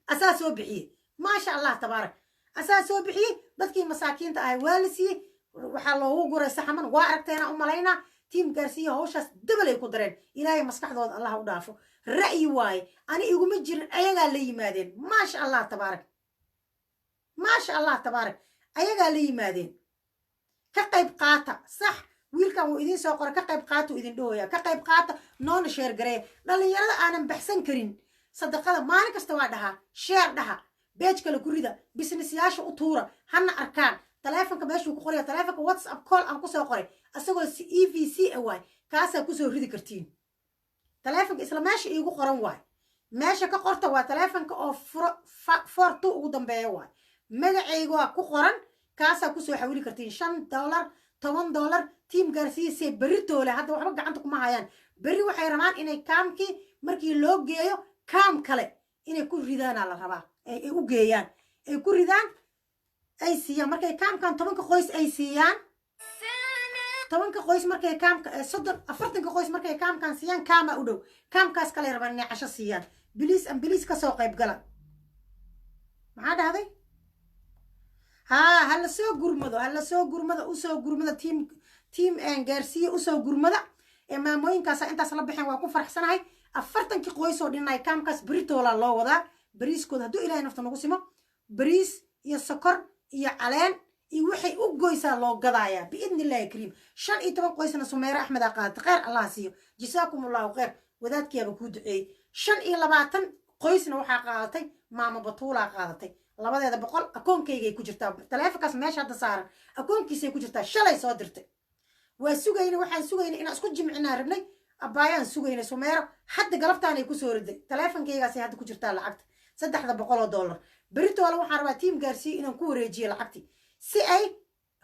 asaa soo bixiyey. Maasha Allah tabaarak, asaa soo bixiyey. Dadkii masaakiinta ahay waa la siiyey, waxaa loogu guray saxaman. Waa aragteena u malaynaa. Team gaarsiiya hawshaas dabal ay ku dareen. Ilaahay maskaxdooda Allah u dhaafo. Ra'yi waaye, ani iguma jirin, ayagaa la yimaadeen. Maasha Allah tabaarak, maasha Allah tabaarak, ayagaa la yimaadeen. Ka qayb qaata. Sax, wiilkan wuu idiin soo qoray, ka qayb qaata uu idin dhahoya. Ka qayb qaata, noona share gareeya. Dhalinyarada aanan baxsan karin sadaqada maalin kasta waa dhahaa, share dhaha, page kale ku rida, businessyaasha u tuura, hana arkaan. Taleefonka meeshuu ku qoraya, taleefonka WhatsApp call aan kusoo qoray, asagoo si EVC a waay, kaasaa kusoo ridi kartiin. Taleefonka isla meesha iigu qoran waay, meesha ka qorta waa taleefonka oo 42 ugu dambeeya waay. Magacayga waa ku qoran, kaasaa kusoo xawili kartiin $5, $10. Team gaarsiisay berri toole, hadda waxba gacanta kuma hayaan. Berri waxay rabaan inay kaamkii markii loo geeyo, kaam kale inay ku ridaanaa la rabaa, ay u geeyaan, ay ku ridaan, ay siiyaan. Markay kaamkan 10-ka qoys ay siiyaan, 10-ka qoys markay kaamka, 30, 40-ka qoys markay kaamkan siiyaan, kaama u dhow, kaamkaas kaley rabaan inay casho siiyaan. Please and please, kasoo qayb gala. Maxaa dhahday? Haa, hala soo gurmado, hala soo gurmada, usoo gurmada team gaarsiiya, usoo gurmada. Ee maamooyinkaasa intaas la baxeen, waa ku faraxsanahay. 40-kii qoys oo dhinay kaamkaas beritoolaa loo wadaa bariiskooda, hadduu Ilahay nafta nagu simo. Bariis iyo sokor iyo caleen iyo waxay u goysaa loo gadaayaa, biidni Illahi kariim. 15 qoysna Sumeere Axmedaa qaadatay, kheyr Allah siiyo, jasaakum Allahu kheyr. Wadaadkiyaaba kuu duceeyey. 25 qoysna waxaa qaadatay Maama Batuulaa qaadatay. 200-deeda akoonkaygay ku jirtaa. Taleefonkaas meesha hadda saaran akoonkiisay ku jirtaa. Shalay soo dirtay. Waa sugayna, waxaan sugayna inaan isku jimcinaa rabnay, abbaayaan sugayna. Sumeero hadda galabtaanay kusoo riday, taleefonkaygaasay hadda ku jirtaa lacagta $300. Beritoole waxaan rabaa team gaarsiiyo inaan ku wareejiyo lacagtii, si ay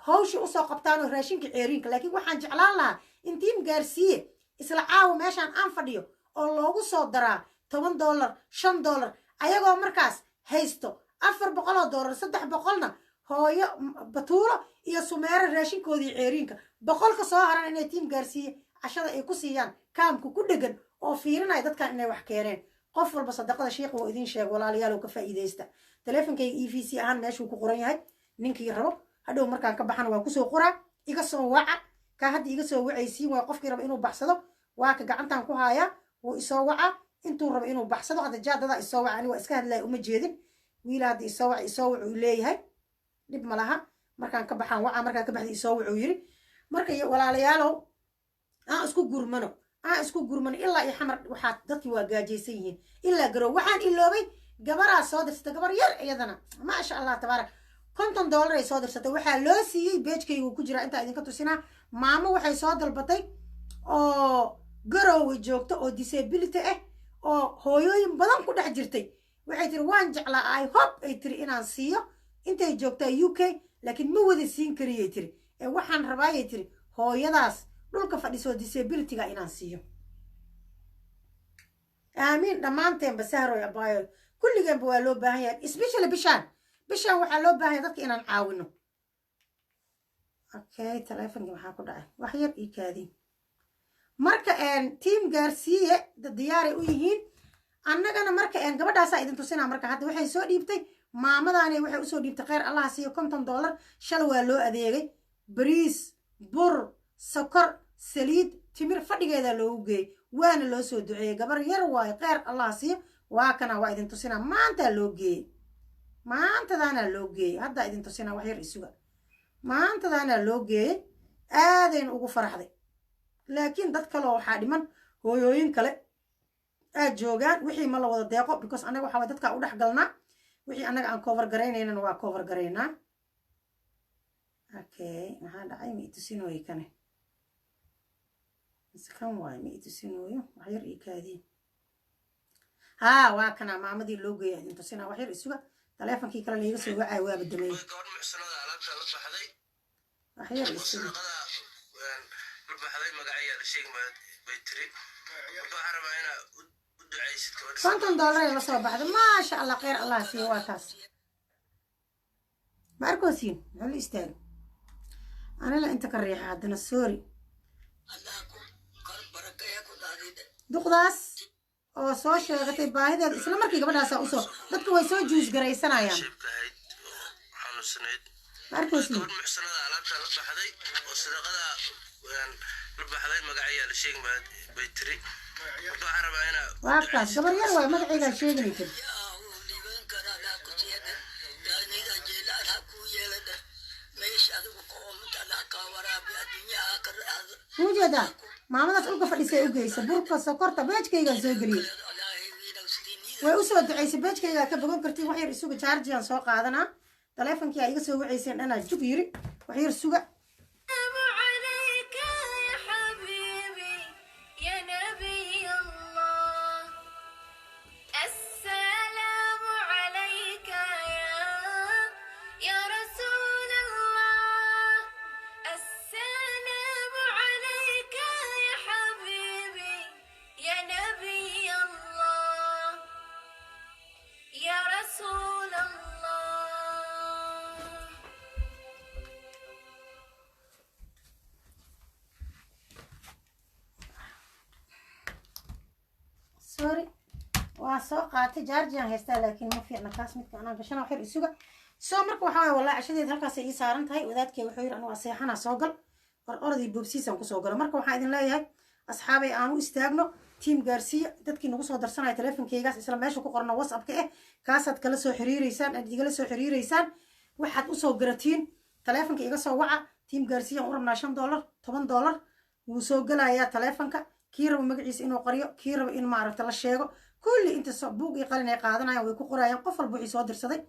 hawshii usoo qabtaan oo raashinka ceeriinka. Laakiin waxaan jeclaan lahaa in team gaarsiiye isla caawa meeshaan aan fadhiyo oo loogu soo daraa $10, $5, ayagoo markaas haysto $400, 300-na hooyo Batuulo iyo Sumeero raashinkoodii ceeriinka, 100-ka soo haran inay team gaarsiiye cashada ay ku siiyaan kaamka ku dhegan oo fiirinaya dadkan inay wax keeneen. Qof walba sadaqada shiiqa oo idiin sheego, walaalayaal, ka faa'iidaysta. Taleefonkayga EVC ahaan meeshuu ku qoran yahay, ninkii rabo hadhow markaan ka baxana waa kusoo qoraa. Iga soo waca kaa hadda iga soo wacaysiin waay. Qofkii raba inuu baxsado waa ka gacantaan ku haayaa, wuu isoo wacaa intuu rabo inuu baxsado. Hadda jaadadaa isoo waca, ani waa iska hadlaya, uma jeedin. Wiila hadda isoo waca, isoo wuxuu leeyahay dhib ma laha, markaan ka baxaan waca, markaan ka baxda isoo wuxuu yiri. Marka walaalayaalow, aan isku gurmano, aan isku gurmano. Ilaa iyo Xamar waxaa dadkii waa gaajaysan yihiin, ilaa Garow. Waxaan iloobay gabaraa soo dirsatay, gabar yar iyadana, maasha Allah tabaarak, $50 ay soo dirsatay. Waxaa loo siiyey, page-kaygu ku jira, intaa idinka tusinaa. Maamo waxay soo dalbatay oo Garowga joogto oo disability ah oo hooyooyin badan ku dhex jirtay. Waxay tiri waan jeclaa, I hope ay tiri inaan siiyo intay joogtaa UK, laakiin ma wada siin kariyay tiri, ee waxaan rabaayay tiri hooyadaas dhulka fadhisoo disabilityga inaan siiyo. Aamiin dhammaanteenba. Sahroy abaayo, kulligeenba waa loo baahan yahay, especially bishaan. Bishaan waxaa loo baahan yahay dadka inaan caawino. Okay, teleefonkii maxaa ku dhacay? Wax yar ii kaadiin. Marka team gaarsiiye diyaaray u yihiin annagana. Marka gabadhaasaa idin tusinaa. Marka hadda waxay soo dhiibtay maamadaani, waxay usoo dhiibtay, kheyr Allaha siiyo, $50. Shal waa loo adeegay, bariis, bur, sokor, saliid, timir fadhigeedaa loogu geeyey, waana loo soo duceeyey. Gabar yar waayo, kheyr Allaha siiyo. Waa kana, waa idin tusinaa. Maantaa loo geeyey, maantadaanaa loo geeyey. Haddaa idin tusinaa, wax yar isuga. Maantadaanaa loo geeyey, aadayna ugu faraxday. Laakiin dad kaleo waxaa dhiman, hooyooyin kale aad joogaan. Wixii ma la wada deeqo, because annaga waxaa dadkaa u dhex galnaa. Wixii annaga aan cover garaynaynana waa cover garaynaa. Okay, maxaa dhacay? Ma itusinooyo kane mise kan waayo? Ma itusinooyo, wax yar ii kaadiin. Haa, waa kana maamadii loo geeya idin tusinaa. Wax yar isuga, taleefonkii kale laiga soo wacay waaba dameeyey. Gabadh muxsanada alaabta la baxday. Wax yar isuga. Sadaqada la baxday, magacayaa la sheegi bay tiri. Marka waxaan rabaa inaa u ducaysid gabadha. $50 ay la soo baxday, maasha Allah, kheyr Allah siiyo. Waa taas, ma arkoosiin? Muxuu la istaagay? Anila inta ka riixa haddana, sorry. Duqdaas oo soo sheegatay baahideeda isla markii gabadhaasaa usoo dadka way soo juus garaysanayaan. Sheebka ahayd oo xanuunsanayd. Ma arkoosiin? Gabadh muxsanada alaabta la baxday oo sadaqada la baxday, magacayaa la sheegi bay tiri. Marka waxaan rabaa inaa u Waa kaas. ducaysid. Gabar yar waay, magacaygaa sheeganay tiri. Mujeedaa maamadaas dhulka fadhisay u geysa burka, sokorta, page-kaygaa soo geliyey, way usoo duceysay. Page-kaygaa ka bogan kartiin. Wax yar isuga, charge-igan soo qaadanaa. Taleefonkii aa iga soo waceyseen dhanaa jug yiri. Wax yar suga. عليك يا حبيبي يا نبي الله، السلام عليك يا رسول الله، السلام عليك يا حبيبي يا نبي الله، يا رسول الله. Sorry, waa soo qaatay, charge-igan haystaa, laakiin ma fiicna kaas midka anaa gashana. Wax yar isuga. Soo marka waxaa waaya, wallahi cashadeed halkaasay ii saaran tahay. Wadaadkee wuxuu yidhi, anigu seexanaa, soo gal or orodii boobsiisaan kusoo galo. Marka waxaan idin leeyahay, asxaabay, aan u istaagno team gaarsiiya. Dadkii nagu soo darsanaya, teleefonkeygaas isla meesha ku qorno WhatsAppka kaasaad kala soo xiriireysaan, aad igala soo xiriireysaan. Waxaad usoo garatiin taleefonka iga soo waca. Team gaarsiiyaan u rabnaa $5, $10 wuu soo gelayaa taleefonka. Kii rabo magaciisa inuu qariyo, kii rabo in maaragta la sheego, kulli inta buug iyo qalin ay qaadanayaan, way ku qorayaan qof walba wixii soo dirsaday,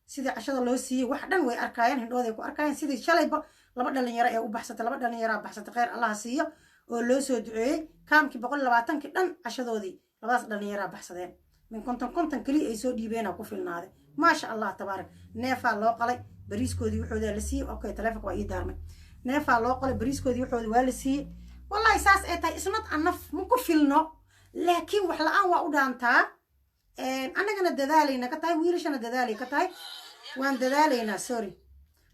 sidii cashada loo siiyey, wax dhan way arkaayaan, hindhooday ku arkaayaan. Sidii shalayba laba dhalinyaro ee u baxsatay, laba dhalinyaraa baxsatay, kheyr Allaha siiyo, oo loo soo duceeyey. Kaamkii 120-kii dhan cashadoodii labadaas dhalinyaraa baxsadeen. Min 50 50 keliya ay soo dhiibeena ku filnaaday, maasha Allah tabaarak. Neefaa loo qalay, bariiskoodii waxoodaa la siiyey. Okay, taleefonka waa ii daarmay. Neefaa loo qalay, bariiskoodii waxooda waa la siiyey. Wallahi saas ay tahay, isnad anaf ma ku filno, laakiin wax la-aan waa u dhaantaa. Annagana dadaalayna ka tahay, wiilashana dadaalay ka tahay. Waan dadaalaynaa, sorry,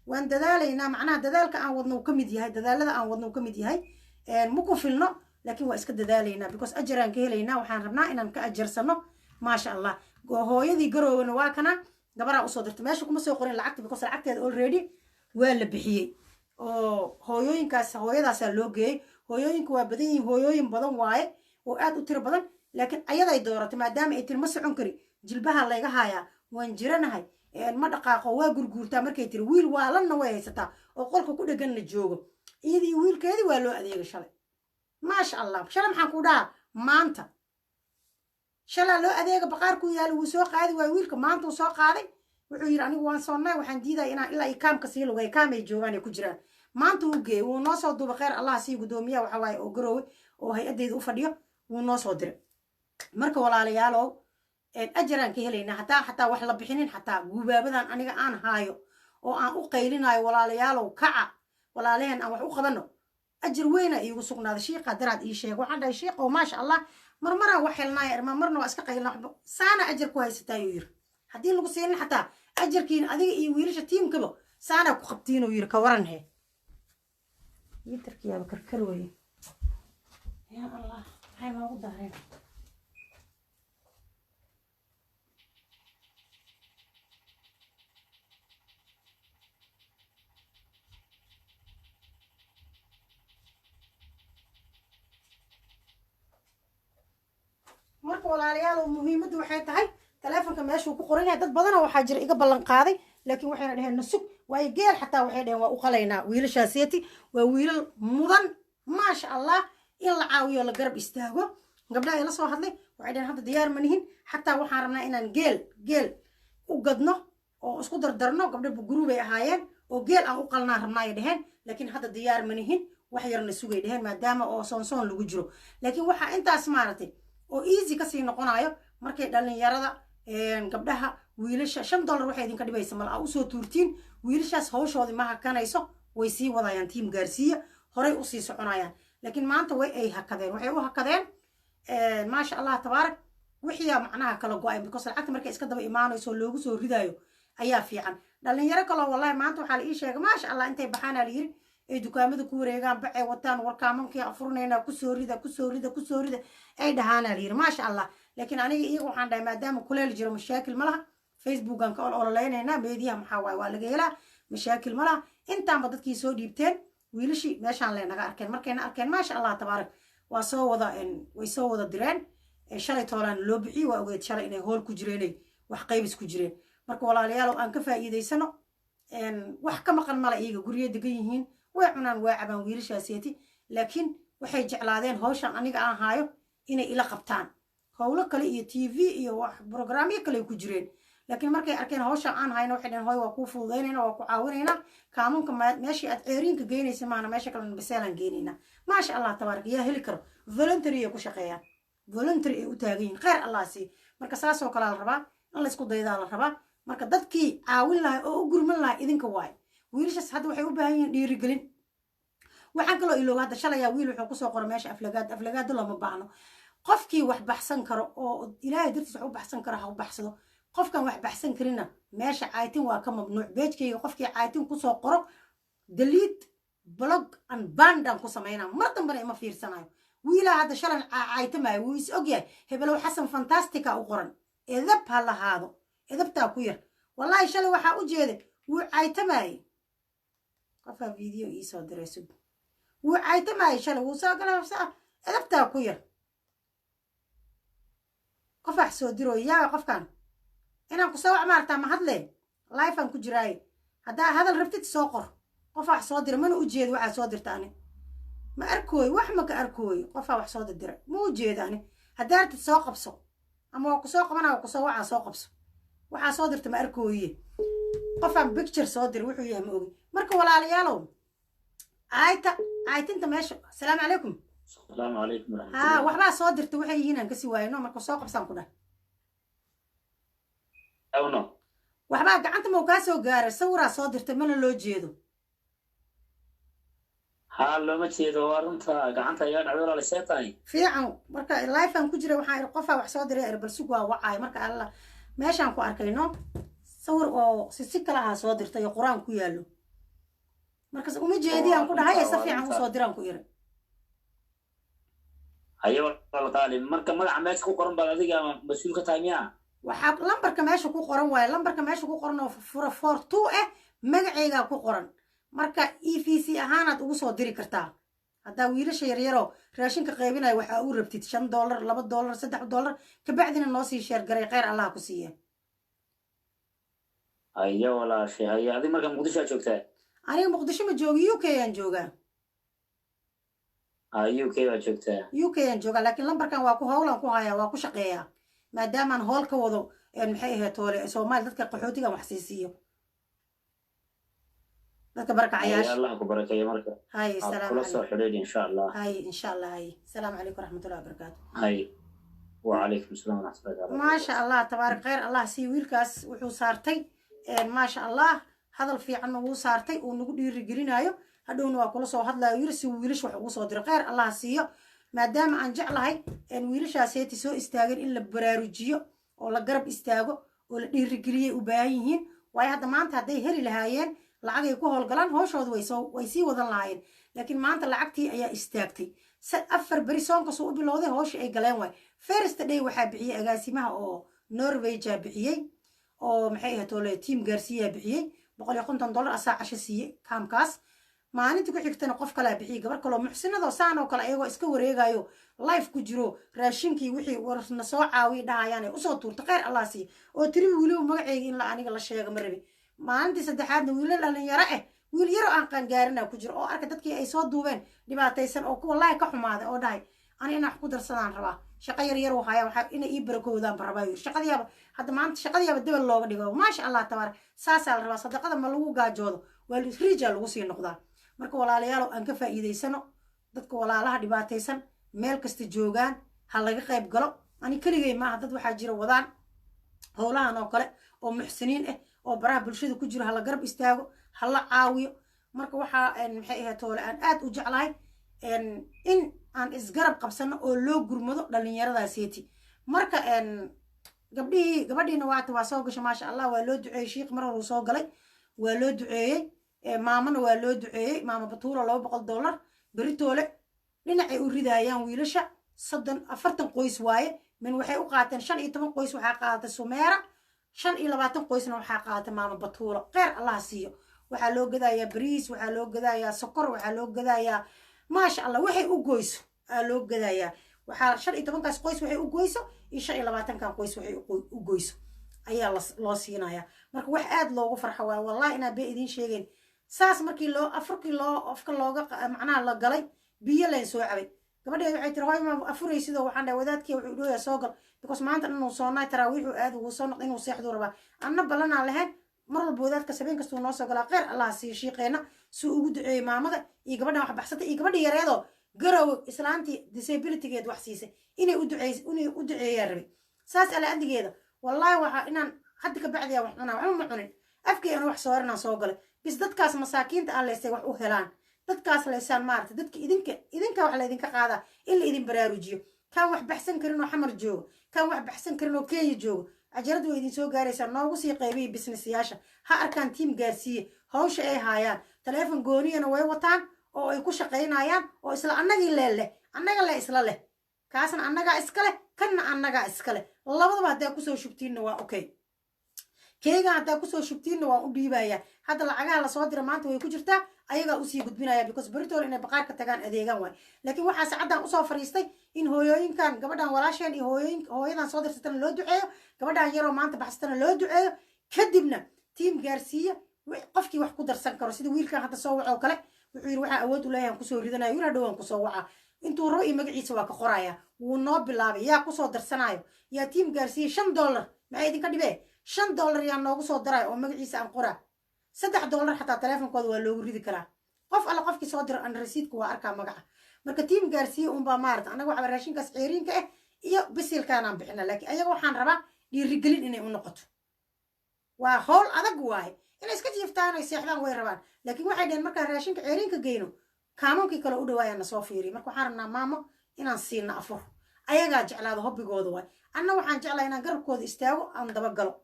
waan dadaalaynaa. Macnaha dadaalka aan wadno uu ka mid yahay, dadaalada aan wadno uu ka mid yahay. Ma ku filno, laakiin waa iska dadaalaynaa because ajaraan ka helaynaa. Waxaan rabnaa inaan ka ajarsano, maasha Allah. Hooyadii garowana waa kana, gabaraa usoo dirtay. Meesha kuma soo qorin lacagta because lacagteeda already waa la bixiyey oo hooyooyinkaas, hooyadaasaa loo geeyey. Hooyooyinka waa badan yihiin, hooyooyin badan waaye oo aad u tiro badan, laakiin ayaday dooratay maadaama ay tiri ma socon kari, jilbaha layga haayaa, waan jiranahay, ma dhaqaaqo, waa gurguurtaa. Markay tiri wiil waalanna way haysataa oo qolka ku dheganna joogo. Iyadii wiilkeedii waa loo adeegay shalay, maasha Allah. Shalay maxaan ku dhahaa? Maanta shalaa loo adeega. Baqaarkuu yaalo wuu soo qaadi waayo wiilka, maanta uu soo qaaday. Wuxuu yidhi, anigu waan soonnay, waxaan diidaya inaan ilaa ikaamka sii lugay, kaamay joogaan ay ku jiraan. Maanta wuu geeyey, wuu noo soo duuba. Kheyr Allah sii guddoomiyaha waxa waaye oo Garoowe oo hay-addeyda u fadhiyo, wuu noo soo diray. Marka walaalayaalow, ajaraan ka helaynaa hataa xataa wax la bixinin, xataa guubaabadan aniga aan haayo oo aan u qaylinayo. Walaalayaalow, kaca, walaalaheen aan wax u qabano, ajar weyna iigu sugnaaday. Shiiqa daraad ii sheeg, waxaan dhahay, shiiqow, maasha Allah, marmaraan wax helnaaya irmaa, marna waa iska qaylina, waxba saana ajar ku haysataa ayuu yiri. Haddii lagu siinin xataa ajarkiin adiga iyo wiilasha tiimkaba saanaa ku qabtiinuu yiri. Ka waran he, yitarkiyaaba karkar weye. Ya Allah, maxay noogu daareen? Marka walaalayaal, muhiimaddu waxay tahay taleefonka meeshuu ku qoran yahay. Dad badanoo waxaa jira iga ballan qaaday, laakiin waxayna dheheen nasug waayo. Geel xataa waxay dheheen waa u qalaynaa. Wiilashaaseti waa wiilal mudan, maasha Allah, in la caawiyo, la garab istaago. Gabdhaha ila soo hadlay waxay dheheen hadda diyaar ma nihin, xataa waxaan rabnaa inaan geel u gadno oo isku dardarno. Gabdha group ay ahaayeen oo geel aan u qalnaan rabnaa ay dheheen, laakiin hadda diyaar ma nihin, wax yarna sugay dheheen maadaama oo soonsoon lagu jiro. Laakiin waxaa intaas maaragtay oo easy kasii noqonayo Markay dhallinyarada, gabdhaha, wiilasha $5 waxay idinka dhibaysa mal aa usoo tuurtiin wiilashaas, hawshoodii ma hakanayso, way sii wadayaan. Team Gaarsiiya horay usii soconayaan, laakiin maanta way ay hakadeen. Waxay u hakadeen, maasha Allah tabaarak, wixiyaa macnaha kala go-ay, because lacagta markay iska daba imaanayso oo loogu soo ridaayo ayaa fiican. Dhalinyaro kaloo, wallahi, maanta waxaa la ii sheegay, maasha Allah, intay baxaana la yiri ay dukaamada ku wareegaan, bacay wataan, warkaamankii afurnaynaa, kusoo rida, kusoo rida, kusoo rida ay dhahaana la yiri, maasha Allah. Laakiin aniga iyaga waxaan dhahay, maadaama kuleel jiro, mashaakil ma laha, Facebookan ka ol ololeynaynaa, meediyaha maxaa waaye, waa laga helaa, mashaakil ma laha. Intaanba dadkii soo dhiibteen, wiilashii meeshaan le naga arkeen. Markayna arkeen, maasha Allah tabaarak, waa soo wada, way soo wada direen. Shalay toolaan loo bixiyey, waa ogeed shalay inay hool ku jireenay, wax qaybis ku jireen. Marka walaalayaalow, aan ka faa'iidaysano. Wax ka maqan mala, iyaga guryo degan yihiin, way cunaan, waa cabaan wiilashaaseeti, laakiin waxay jeclaadeen hawshan aniga aan haayo inay ila qabtaan. Howlo kale iyo TV iyo wax programyo kale ku jireen, laakiin markay arkeen hawshan aan hayno, waxay dhaheen, "Hooy, waa kuu fududaynayna, waa ku caawinaynaa. Kaamunka meeshii aad ceeriinka geynaysa maahna, meesha kalena biseelaan geynaynaa." Maasha Allah tabaarak. Yaa heli karo? Voluntary ay ku shaqeeyaan, voluntary ay u taagan yihiin. Kheyr Allah sii. Marka saasoo kalea la rabaa in laysku daydaa la rabaa. Marka dadkii caawin lahay oo u gurman lahay idinka waayo. Wiilashaas hadda waxay u baahan yihiin dhiirigelin. Waxaan kaloo ilooga hadda, shalayaa wiil wuxuu kusoo qoray meesha aflagaad. Aflagaado looma baahno. Qofkii wax baxsan karo oo Ilaahay dartiis wax u baxsan karo ha u baxsado. Qofkan wax baxsan karina, meesha caytin waa ka mamnuuc. Page-kayga qofkii caytin kusoo qoro, delete, block and ban aan ku samaynaa, mar dambana ima fiirsanayo. Wiilaa hadda shalan caytamaayo, wuu is ogyahay. Hebelow Xasan Fantastica u qoran, edab ha lahaado, edabtaa ku yar. Wallaahi, shalay waxaa u jeeday wuu caytamaayey. Qofaa video iisoo diray, sug. Wuu caytamaayey shalay, wuu soo gala, edabtaa ku yar. Qof wax soo diro yaa qofkan inaan kusoo wac maartaa, ma hadle, live aan ku jiraaye. Haddaa hadal rabtid, soo qor. Qof wax soo dira mana ujeedo. Waxaa soo dirta ani ma arkooy, wax ma ka arkooy. Qofaa wax soo dira ma ujeedo ani. Haddaa rabtid, soo qabso, ama waa kusoo qabana, waa kusoo wacaa, soo qabso. Waxaa soo dirta ma arkooye. Qofaan picture soo dira, wuxuu yahay ma ogi. Marka walaalayaalow, caayta, caaytinta meesha. Asalaamu calaykum. Asalaamu calaykum. Haa, waxbaa soo dirta, waxay yihiin aan kasii waayno. Marka soo qabsaan ku dhah. Awno. Waxbaa gacanta mau kaa soo gaaray, sawiraa soo dirtay, mana loo jeedo. Haa, looma jeedo, waa runta, gacanta iga dhacday. Walaal, see tahay? Fiican. Marka live aan ku jira, waxaan iri qofaa wax soo diray, bal sug, waa wacaay. Marka alla meeshaan ku arkayno sawir oo si si kale ahaa soo dirtay oo Qur-aan ku yaallo. Markas uma jeedi aan ku dhahay, si fiican usoo diraan ku iri. Haye walaal qaali, marka magaca meesha ku qoran baad adiga mas-uul ka tahay miyaa? Waxaa lambarka meesha ku qoran waaye, lambarka meesha ku qoran oo fura 42 ah, magacaygaa ku qoran. Marka EVC ahaanaad ugu soo diri kartaa. Haddaa wiilasha yaryaroo raashinka qaybinaya waxaa u rabtid, $5, $2, $3, kabacdina noo sii share garay. Kheyr Allah ku siiya. Haye walaashay, haye. Adig marka Muqdisho aad joogtaa? Aniga Muqdisho ma joogi, UK aan joogaa. UK baad joogtaa? UK aan joogaa, laakiin lambarkan waa ku howlaan ku hayaa, waa ku shaqeeyaa, maadaamaan howl ka wado. Maxay ahayd toole, Soomaali dadka qaxootigan wax siisiiyo, dadka barakacayaasha. Allah ku barakeeyo marka. Hay, salaam. Kula soo xidhiidh insha Allah. Hay, insha Allah. Hay, asalaamu calaykum waraxmatullahi wabarakaatu. Hay, wacalaykum asalaam waraxmatullahi taala. Maasha Allah tabaarak, khayr Allah sii. Wiilkaas wuxuu saartay, maasha Allah, hadal fiicanna wuu saartay uu nagu dhiirigelinayo. Hadhowna waa kula soo hadlayo, yiri si wiilash wax ugu soo diro. Khayr Allah siiyo. Maadaama aan jeclahay wiilashaas heeti soo istaageen in la baraarujiyo oo la garab istaago oo la dhiirigeliyay u baahan yihiin. Waayo, hadda maanta hadday heli lahaayeen lacagay ku howlgalaan, hawshooda way sii wadan lahaayeen, laakiin maanta lacagtii ayaa istaagtay. 4 beri soonkasuu u bilowday hawshii ay galeen. Waay first day waxaa bixiyey agaasimaha oo Norwayja bixiyey, oo maxay ahayd ole, team Gaarsiiyaa bixiyey $150, asaa casho siiyey kaamkaas. Maalinta ku xigtana qof kalaa bixiyey, gabar kaloo muxsinadoo saan oo kale, ayagoo iska wareegayo, live ku jiro, raashinkii wixii warna soo caawiya dhahayaan ay usoo tuurta. Kheyr Allah siiya. Oo tiri weliba, magaceyga in la aniga la sheega ma rabi. Maalintii saddexaadna wiilo dhalinyaro ah, wiil yaro aan qaangaarina ku jiro, oo arka dadkii ay soo duubeen dhibaataysan, oo wallaahi ka xumaaday, oo dhahay, "Ani inaan wax ku darsadaan rabaa, shaqo yar yar u haya, waxaa inay ii barakowdaan ba rabaa," yiri. Shaqadiyaaba hadda maanta shaqadiyaaba dabal looga dhigo. Maasha Allah tabaarak. Saasaa la rabaa. Sadaqada ma lagu gaajoodo, waa riijaa lagu sii noqdaa. Marka walaalayaalow, aan ka faa'iidaysano dadka walaalaha dhibaataysan meel kasta joogaan, ha laga qayb galo. Ani keligay maaha, dad waxaa jira wadaan howlahan oo kale oo muxsiniin ah oo baraha bulshada ku jiro. Hala garab istaago, hala caawiyo. Marka waxaa, maxay ahayd, toole aan aad u jeclahay in aan isgarab qabsano oo loo gurmado dhallinyaradaaseti. Marka gabdhihii, gabadhiina waata, waa soo gashay, maasha Allah. Waa loo duceeyey. Shiikh mar horuu soo galay, waa loo duceeyey. Maamana waa loo duceeyey, Maama Batuula, $200. Beritoole dhinacay u ridaayaan wiilasha. 30 40 qoys waaye. Min waxay u qaateen 15 qoys waxaa qaadatay Sumeera, 25 qoysna waxaa qaadatay Maama Batuulo. Kheyr Allah siiyo. Waxaa loo gadayaa bariis, waxaa loo gadayaa sokor, waxaa loo gadayaa, maasha Allah, waxay u goyso aa loo gadayaa. Waxaa 15-kaas qoys waxay u goyso iyo 25-kan qoys waxay u goyso ayaa loo siinayaa. Marka wax aad loogu farxo waay, wallahi inaa bee idiin sheegeen. Saas markii loo afurkii loo afka looga, macnaha la galay, biyo layn soo cabay. Gabadheed waxay tiri, "Hooy, ma afuraysidoo?" Waxaan dhahay, "Wadaadkii wuxuu dhooyaa soo gal," because maanta inuu soonaay, taraawiixuu aad ugu soo noqday, inuu seexduu rabaa. Anna ballanaan lahayn mar walba wadaadka sabeen kastuu noo soo galaa. Kheyr Allah siiyo shiiqeenna suu ugu duceeyey maamada iyo gabadhan wax baxsatay iyo gabadha yareedoo Garowe islaantii disabilitygeed wax siisay inay u duceey, inay u duceeyaan rabay. Saas ala adigeeda, wallahi, waxaa inaan hadda ka bacdiyaa wax cunaa, waxba ma cunin. Afkii aan wax sooranaan soo galay bis. Dadkaas masaakiinta aan leystay wax u helaan, dadkaas leysaan, maarata, dadka idinka wax laydinka qaadaa in la idin baraarujiyo. Kan wax baxsan karin oo Xamar joogo, kan wax baxsan karin oo Kenya joogo, cajaradu way idin soo gaaraysaa. Noogu sii qaybiya businessyaasha, ha arkaan team gaarsiiye hawsha ay haayaan. Taleefon gooniyana way wataan oo ay ku shaqaynayaan oo isla annagii lee leh, annaga le isla leh. Kaasna annagaa iska leh, kanna annagaa iska leh. Labadaba haddaa kusoo shubtiinna waa okay. Keega haddaa kusoo shubtiinna waan u dhiibayaa. Hadda lacagaha lasoo dira maanta way ku jirtaa, ayagaa usii gudbinaya, because beritoole inay baqaarka tagaan adeegaan waay. Laakiin waxaa sacaddan usoo fariistay in hooyooyinkan, gabadhan walaasheen iyo hooyooyin, hooyadan soo dirsatana loo duceeyo, gabadhan yaroo maanta baxsatana loo duceeyo. Kadibna team gaarsiiya qofkii wax ku darsan karo, sida wiilkan hadda soo wacoo kale. Wuxuu yidhi, "Waxaa awood u leeyahan kusoo ridanaya." Wiil hadhow waan kusoo wacaa, intuu rabo iyo magaciisa waa ka qoraya. Wuu noo bilaabay. Yaa kusoo darsanayo? Yaa team gaarsiiya $5? Maxay idinka dhibee? $5 yaa noogu soo darayo oo magaciisa aan qoraa? $3 xataa taleefonkooda waa loogu ridi karaa. Qof alla qofkii soo diro an rasiidka waa arkaa magaca. Marka team gaarsiiya unbaa, maarata, annaga waxaa raashinkaas ceeriinka ah iyo bisilkaanaan bixina, laakiin ayaga waxaan rabaa dhiirigelin inay u noqoto. Waa howl adag waaye. Inay iska jiiftaan ay seexdaan way rabaan, laakiin waxay dhaheen markaan raashinka ceeriinka geyno, kaamunkii kale u dhawaayaan na soo fiiriy. Marka waxaan rabnaa maamo inaan siino afur. Ayagaa jeclaado, hobbigooda waay. Anna waxaan jeclaa inaan garabkooda istaago, aan dabagalo.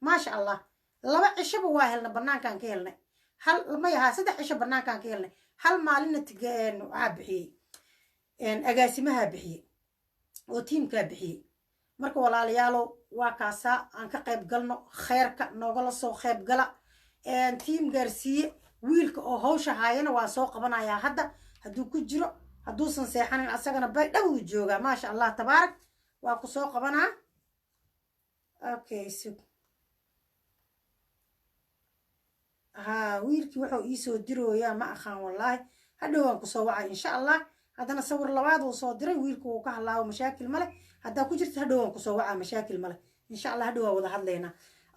Maasha Allah, 2 cishaba waa helnay, banaankaan ka helnay. Hal may ahaa, 3 cisho banaankaan ka helnay. Hal maalinna waxaa bixiyey agaasimahaa bixiyey oo teamkaa bixiyey. Marka walaalayaalow, waa kaasaa. Aan ka qayb galno kheyrka, noogala soo qayb gala team gaarsiiye. Wiilka oo hawsha haayana waa soo qabanayaa hadda hadduu ku jiro, hadduusan seexanin. Asagana Baydhab uu joogaa. Maasha Allah, tabaarak. Waa ku soo qabanaa. Okay, sug. Ha, wiilkii wuxuu iisoo dirooyaa ma aqaan, wallaahi. Hadhow waan kusoo wacay, insha Allah. Haddana sawir labaad uu soo diray wiilku, wuu ka hadlaawo. Mashaakil male haddaa ku jirta, hadhow waan kusoo wacaa. Mashaakil male, insha Allah, hadhow waa wada hadlaynaa.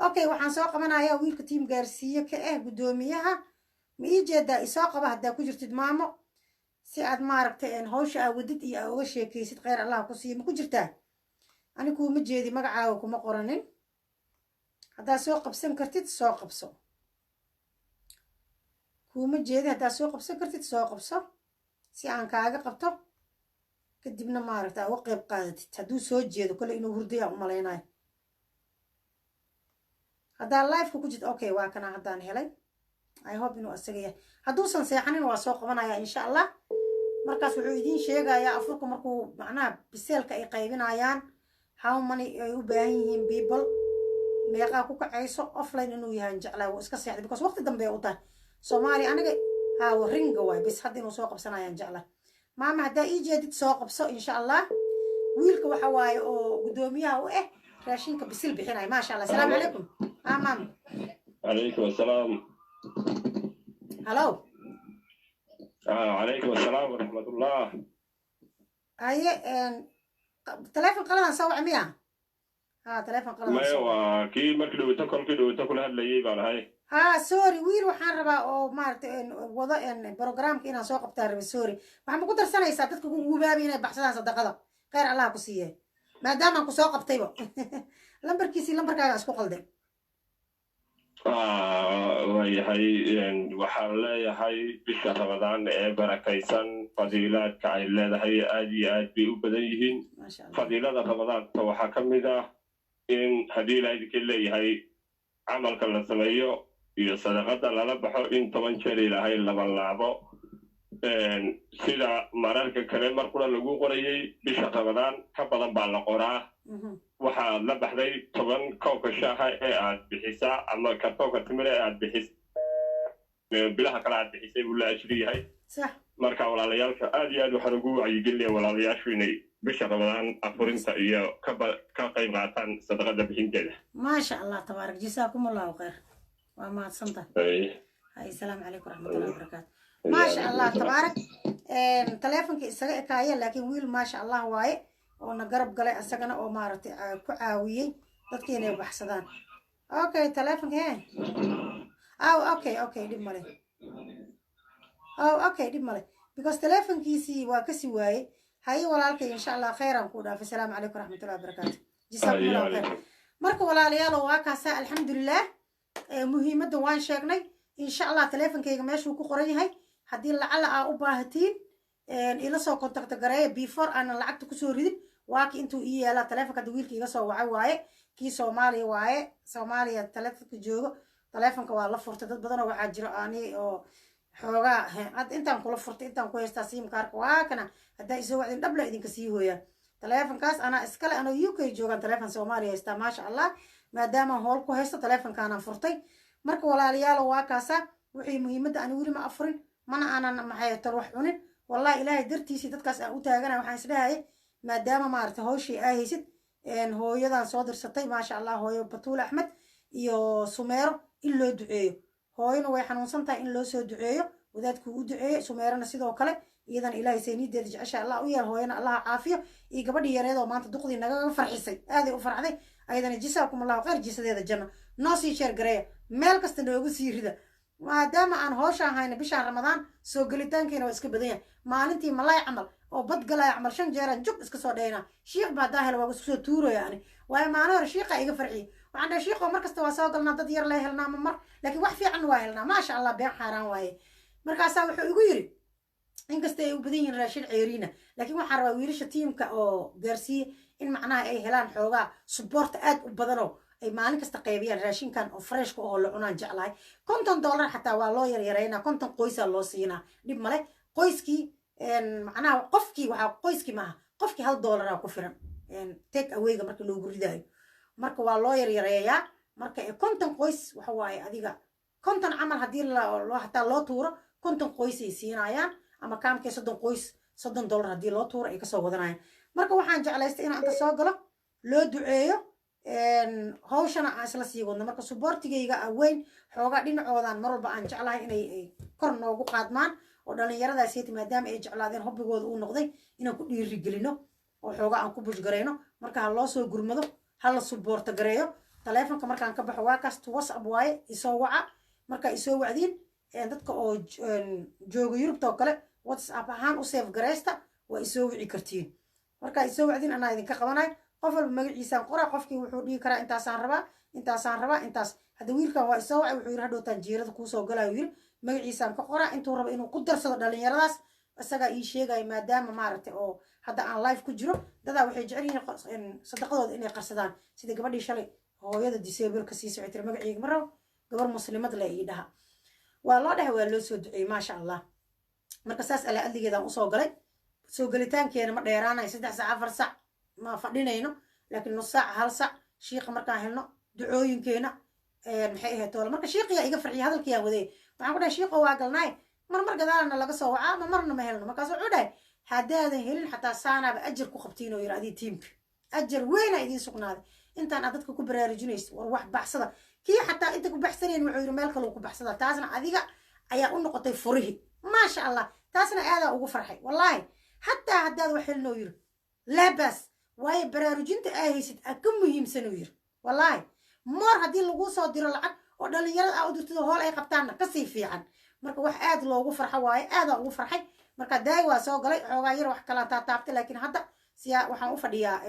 Okay, waxaan soo qabanayaa wiilka team gaarsiiye ka ah, guddoomiyaha. Ma ii jeedaa? Isoo qaba haddaa ku jirtid, maamo, si aad, maaragtay, hawsha aa wadid iyo aa uga sheekaysid. Kheyr Allah ku siiyo. Ma ku jirtaa? Ani kuuma jeedi, magacaaga kuma qoranin. Haddaad soo qabsan kartid, soo qabso. Kuuma jeedi. Haddaad soo qabsan kartid, soo qabso si aan kaaga qabto, kadibna, maaragta, aa uga qayb qaadatid. Hadduu soo jeedo kole, inuu hurdaya u malaynayo. Haddaa liveka ku jirta. Okay, waa kana, haddaan helay. I hope inuu asaga yahay. Hadduusan seexanin waa soo qabanaya, insha Allah. Markaas wuxuu idiin sheegayaa afurka markuu, macnaha, biseelka ay qaybinayaan, how many ay u baahan yihiin people, meeqaa ku kacayso. Offline inuu yahay jeclaa, wuu iska seexday because waqti dambe u tahay Soomaaliya. Aniga haa, ringa waay bis. Hadda inuu soo qabsanayaan jeclaa. Maama, haddaa ii jeedid, soo qabso, insha Allah. Wiilka waxa waaye oo guddoomiyaha u ah raashinka bisil bixinaya. Maasha Allah. Asalaamu calaykum. Haa, maama. عليكم السلام. Halo. عليكم السلام ورحمة الله. Haye, taleefon qaladan soo wac miya? Ha, taleefon qaladan maya soo wac. Waa kii markii dhaweyto, kolkii dhaweyto kula hadlayay baan ahay. Ha, sorry wiil, waxaan rabaa oo, maaragtay, wado programka inaan soo qabtaa rabay. Sorry. Waxaa ma ku darsanaysaa dadka ku gubaabay inay baxsadaan sadaqada? Kheyr Allah ku siiye. Maadaamaan kusoo qabtayba, lambarkiisii lambarkaaga isku qalday. Waayahay, waxaan leeyahay bisha Ramadaan ee barakaysan fadiilaadka ay leedahay aad iyo aad bay u badan yihiin. Maasha Allah. Fadiilada Ramadaanta waxaa ka mid ah in haddii Ilaah idinka leeyahay camalka la sameeyo iyo sadaqada lala baxo in 10 jeer Ilaahay laban laabo. Sida mararka kale mar qura lagu qorayay, bisha Ramadaan ka badan baa la qoraa. Waxaad la baxday 10 koobka shaaha ee aad bixisaa ama kartoonka timira ee aad bixis bilaha kale aad bixisay buu la ajri yahay. Marka walaalayaalka aad iyo aad waxaan ugu wacyigelinaya walaalayaashu inay bisha Ramadaan afurinta iyo ka qayb qaataan sadaqada bixinteeda. Maasha Allah, tabaarak, jasaakum Allahu khayr, waa mahadsantahay. Hay, asalaamu calaykum waraxmatullahi wabarakaatu. Maasha Allah, tabaarak. Taleefonka isaga ekaaya, laakiin wiil maasha Allah waaye oo na garab galay asagana oo maaragtay ku caawiyey dadka inay baxsadaan. Okay, taleefonka he aw, okay, dhib male. Oh, okay, dhib male, because taleefonkiisii waa kasii waayey. Haye walaalkay, insha Allah khayraan kuu dhaafay. Asalaamu calaykum waraxmatullahi wabarakaatu, jasaakum Allahu khayr. Marka walaalayaalo, waa kaasaa, alxamdulilah. Muhiimadda waan sheegnay. Insha Allah taleefonkayga meeshuu ku qoran yahay, haddii lacala aa u baahatiin ila soo contact gareeya before aanan lacagta kusoo ridin. Waa ki intuu ii yeelaa taleefonka. Hadda wiilka iga soo wacay waaye, kii Soomaaliya waaye, Soomaaliya taleefonka joogo. Taleefonka waa la furtay. Dad badanoo waxaa jiro ani oo xoogaa hadda intaan kula furtay, intaan ku haystaa SIM cardka, waa kana. Haddaa isoo wacdin, dhabla idinka sii hooyaa. Taleefonkaas anaa iskale, anoo UK joogaan taleefon Soomaaliya haystaa. Maasha Allah, maadaama hool ku haysto taleefonkaanaan furtay. Marka walaalayaalo, waa kaasa wixii muhiimadda. Ani weli ma afurin, mana aanan maxay tar wax cunin. Wallahi, Ilaahay dartiisii dadkaas aan u taagana. Waxaan isdhahayay maadaama maaragtay hawshii aa haysid, hooyadan soo dirsatay, maasha Allah, hooyo Batuule Axmed iyo Sumeero, in loo duceeyo. Hooyona way xanuunsan tahay, in loo soo duceeyo. Wadaadkuu u duceeyo, Sumeerona sidoo kale, iyadana Ilaahay sayniideeda jecesha Allah u yeel, hooyana Allaha caafiyo. Iyo gabadhii yareed oo maanta duqdii nagaga farxisay, aaday u farxday ayadana, jisaakum Allahu khayr, jisadeeda janno. Noo sii share gareeya, meel kasta noogu sii rida, maadaama aan howshaan hayno bishaan Ramadaan. Soo gelitaankeena waa iska badan yahay. Maalintii malaay camal oo bad galaya camal shan jeeraan jug iska soo dhaynaa. Shiikh baa daahel waa isku soo tuuraya ani waayo. Maalin hore shiiqa iga farxiyey. Waxaan dhahay, shiiqoo, mar kasta waa soo galnaa, dad yar lee helnaa ma mar, laakiin wax fiican waa helnaa, maasha Allah, been xaaraan waaye. Markaasaa wuxuu igu yiri, inkasta ay u badan yihiin raashin ceeriina, laakiin waxaan rabaa wiilasha tiimka oo gaarsiiye in macnaha ay helaan xoogaa support aad u badanoo ay maalin kasta qaybiyaan raashinkan oo freshka oo la cunaan jeclahay. $50 xataa waa loo yaryaraynaa, 50 qoysaa loo siinaa, dhib male. Qoyskii macnaha qofkii, waxaa qoyskii maaha, qofkii $1-aa ku filan take awayga marka loogu ridaayo. Marka waa loo yaryareeyaa. Marka 50 qoys waxa waaye adiga 50 camal haddii loo hataa loo tuuro, 50 qoys ay siinayaan, ama kaamkii 30 qoys $30 haddii loo tuuro ay kasoo wadanayaan. Marka waxaan jeclaystay inaan inta soo galo loo duceeyo, hawshana aan isla sii wadno. Marka supportigayga weyn xoogaa dhinacoodan mar walba aan jeclahay inay kor noogu qaadmaan oo dhallinyaradaas yati, maadaama ay jeclaadeen, hobbigooda uu noqday, inaan ku dhiirigelino oo xoogaa aan ku push gareyno. Marka ha loo soo gurmado, ha la support gareeyo. Taleefonka markaan ka baxo waa kaas, WhatsApp waaye, isoo waca. Markaa isoo wacdiin, dadka oo jooga Yurubta oo kale WhatsApp ahaan u save garaysta, waa isoo wici kartiin. Markaa isoo wacdiin, anaa idinka qabanayo. Qof walba magaciisaan qoraa. Qofkii wuxuu dhihi karaa intaasaan rabaa, intaasaan rabaa, intaas. Hadda wiilkan waa isoo wacay, wuxuu yiri hadhowtaan jiirada kuusoo galayo. Yiri magaciisaan ka qoraa, intuu rabo inuu ku darsado dhalinyaradaas isagaa ii sheegaya, maadaama maaragtay oo hadda aan live ku jiro. Dadaa waxay jecel yihiin sadaqadooda inay qarsadaan, sida gabadhii shalay hooyada disableka sii socay, tiri magaceyga ma rabo, gabar muslimad le ii dhaha. Waa loo dhahay, waa loo soo duceeyey, maasha Allah. Marka saas ala adligeedaan usoo galay. Soo gelitaankeena ma dheeraanayo, 3 sac 4 sac ma fadhinayno, laakiin nus saac, hal sac shiiqa markaan helno ducooyinkeena maxay ahayd toole. Marka shiiqiyaa iga farxiya hadalkiyaan waday. Waxaan ku dhahay, shiiqo, waa galnaay, mar mar gadaalna laga soo wacaa, ma marna ma helno. Markaas wuxuu dhahay, haddaadan helin xataa saanaaba ajar ku qabtiin oo yiri adii tiimka ajar weyna idiin sugnaaday intaan aad dadka ku baraarujinayso war wax baxsada. Kii xataa inta ku baxsanayn, wuxuu yiri meel kale ku baxsada, taasna adiga ayaa u noqotay furihi. Maasha Allah, taasna aadaa ugu farxay wallaahi. Xataa haddaad wax helin oo yiri laabaas waayo, baraarujinta aa haysid aa ka muhiimsan uu yiri. Wallaahi, moor haddii laguu soo diro lacag oo dhalinyarada aa u dirtid hool ay qabtaanna kasii fiican. Marka wax aad loogu farxo waaye, aadaa ugu farxay. Marka daay waa soo galay, xoogaa yar wax kala taataabtay, laakiin hadda siyaa waxaan u fadhiyaa.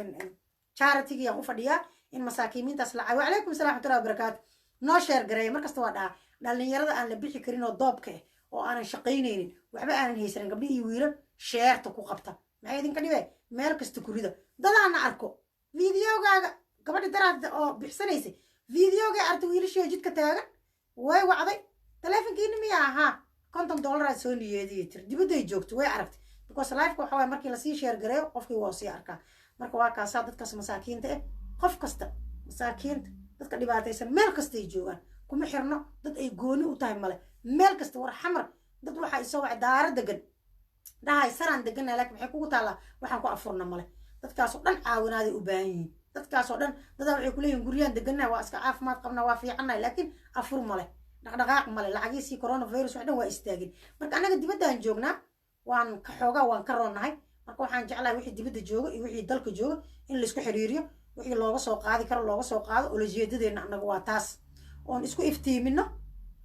Charitygi-yaan u fadhiyaa in masaakiimiintaas la caawiyo. Wacalaykum salam raxmatullahi wabarakaatu. Noo share gareeya. Markasta waa dhahaa, dhalinyarada aan la bixi karin oo doobka ah oo aanan shaqaynaynin, waxba aanan haysanin, gabdhi iyo wiilal, share-ta ku qabta. Maxay idinka dhibee? Meel kasta ku rida. Dadaana arko videogaaga. Gabadhi daraad oo bixsanaysay videogay artay, wiilashii jidka taagan, way wacday. Taleefonkiina miya ahaa? $50 aad soo niyeediyay tiri. Dibadday joogto, way aragtay, because live-ka waxa waye markii lasii share gareeyo, qofkii waa sii arkaa. Marka waa kaasaa, dadkaas masaakiinta ah, qof kasta, masaakiinta, dadka dhibaataysan, meel kastay joogaan, kuma xirno dad ay gooni u tahay male. Meel kasta, war Xamar dad waxaa isoo wacay daaro degan, dhahay saraan degana, laakiin maxay kugu taallaa? Waxaan ku afurna male. Dadkaasoo dhan caawinaaday u baahan yihiin. Dadkaasoo dhan dadaa waxay kuleeyihin guryaan deganahay, waa iska caafimaad qabnaa, waa fiicannahay, laakiin afur male, dhaqdhaqaaq male, lacagiisii coronavirus wax dhan waa istaagin. Marka annaga dibaddaan joognaa, waan ka xoogaa, waan ka roonnahay. Marka waxaan jeclahay wixii dibadda jooga iyo wixii dalka jooga in laisku xiriiriyo, wixii looga soo qaadi karo looga soo qaado. Ulajeedadeena annaga waa taas, oon isku iftiimino,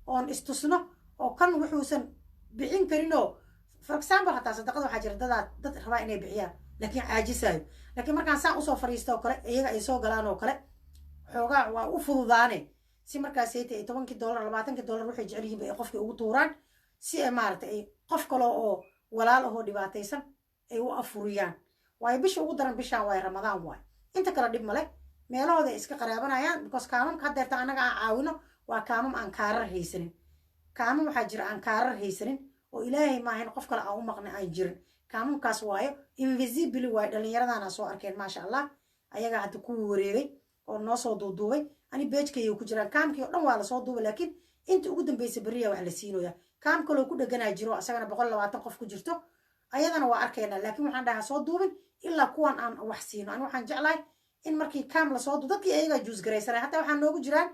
oon istusno, oo kan wuxuusan bixin karinoo, for example, hataa sadaqada waxaa jira dadaa dad rabaa inay bixiyaan laakiin caajisayo. Laakiin markaan saan usoo fariisto oo kale, iyaga ay soo galaan oo kale, xoogaa waa u fududaane si markaasayta ay $10-kii, $20-kii waxay jecel yihiin ba ay qofkii ugu tuuraan, si ay maaragtay ay qof kale oo walaal ahoo dhibaataysan ay u afuriyaan. Waayo bisha ugu daran bishaan waayo, Ramadaan waayo. Inta kale dhib male, meelahooda ay iska qaraabanayaan, because kaamamka haddeerta annaga aan caawino waa kaamam aan kaarar haysanin. Kaamam waxaa jira aan kaarar haysanin oo Ilaahay maahayn qof kale aan u maqnay aan jirin. Kaamamkaas waayo invisible waayo. Dhallinyaradaana soo arkeen, maasha Allah, ayagaa hadda ku wareegay oo noo soo duuduubay. Ani page-kayay ku jiraan. Kaamkii oo dhan waa lasoo duubay, laakiin inta ugu dambeysa beriya wax la siinoya. Kaam kaloo ku dheganaa jiro, asagana 120 qof ku jirto, ayadana waa arkaynaa, laakiin waxaan dhahaa soo duubin ilaa kuwan aan wax siino. Ani waxaan jeclahay in markii kaam lasoo duub, dadkii ayagaa choose garaysanay. Hataa waxaa noogu jiraan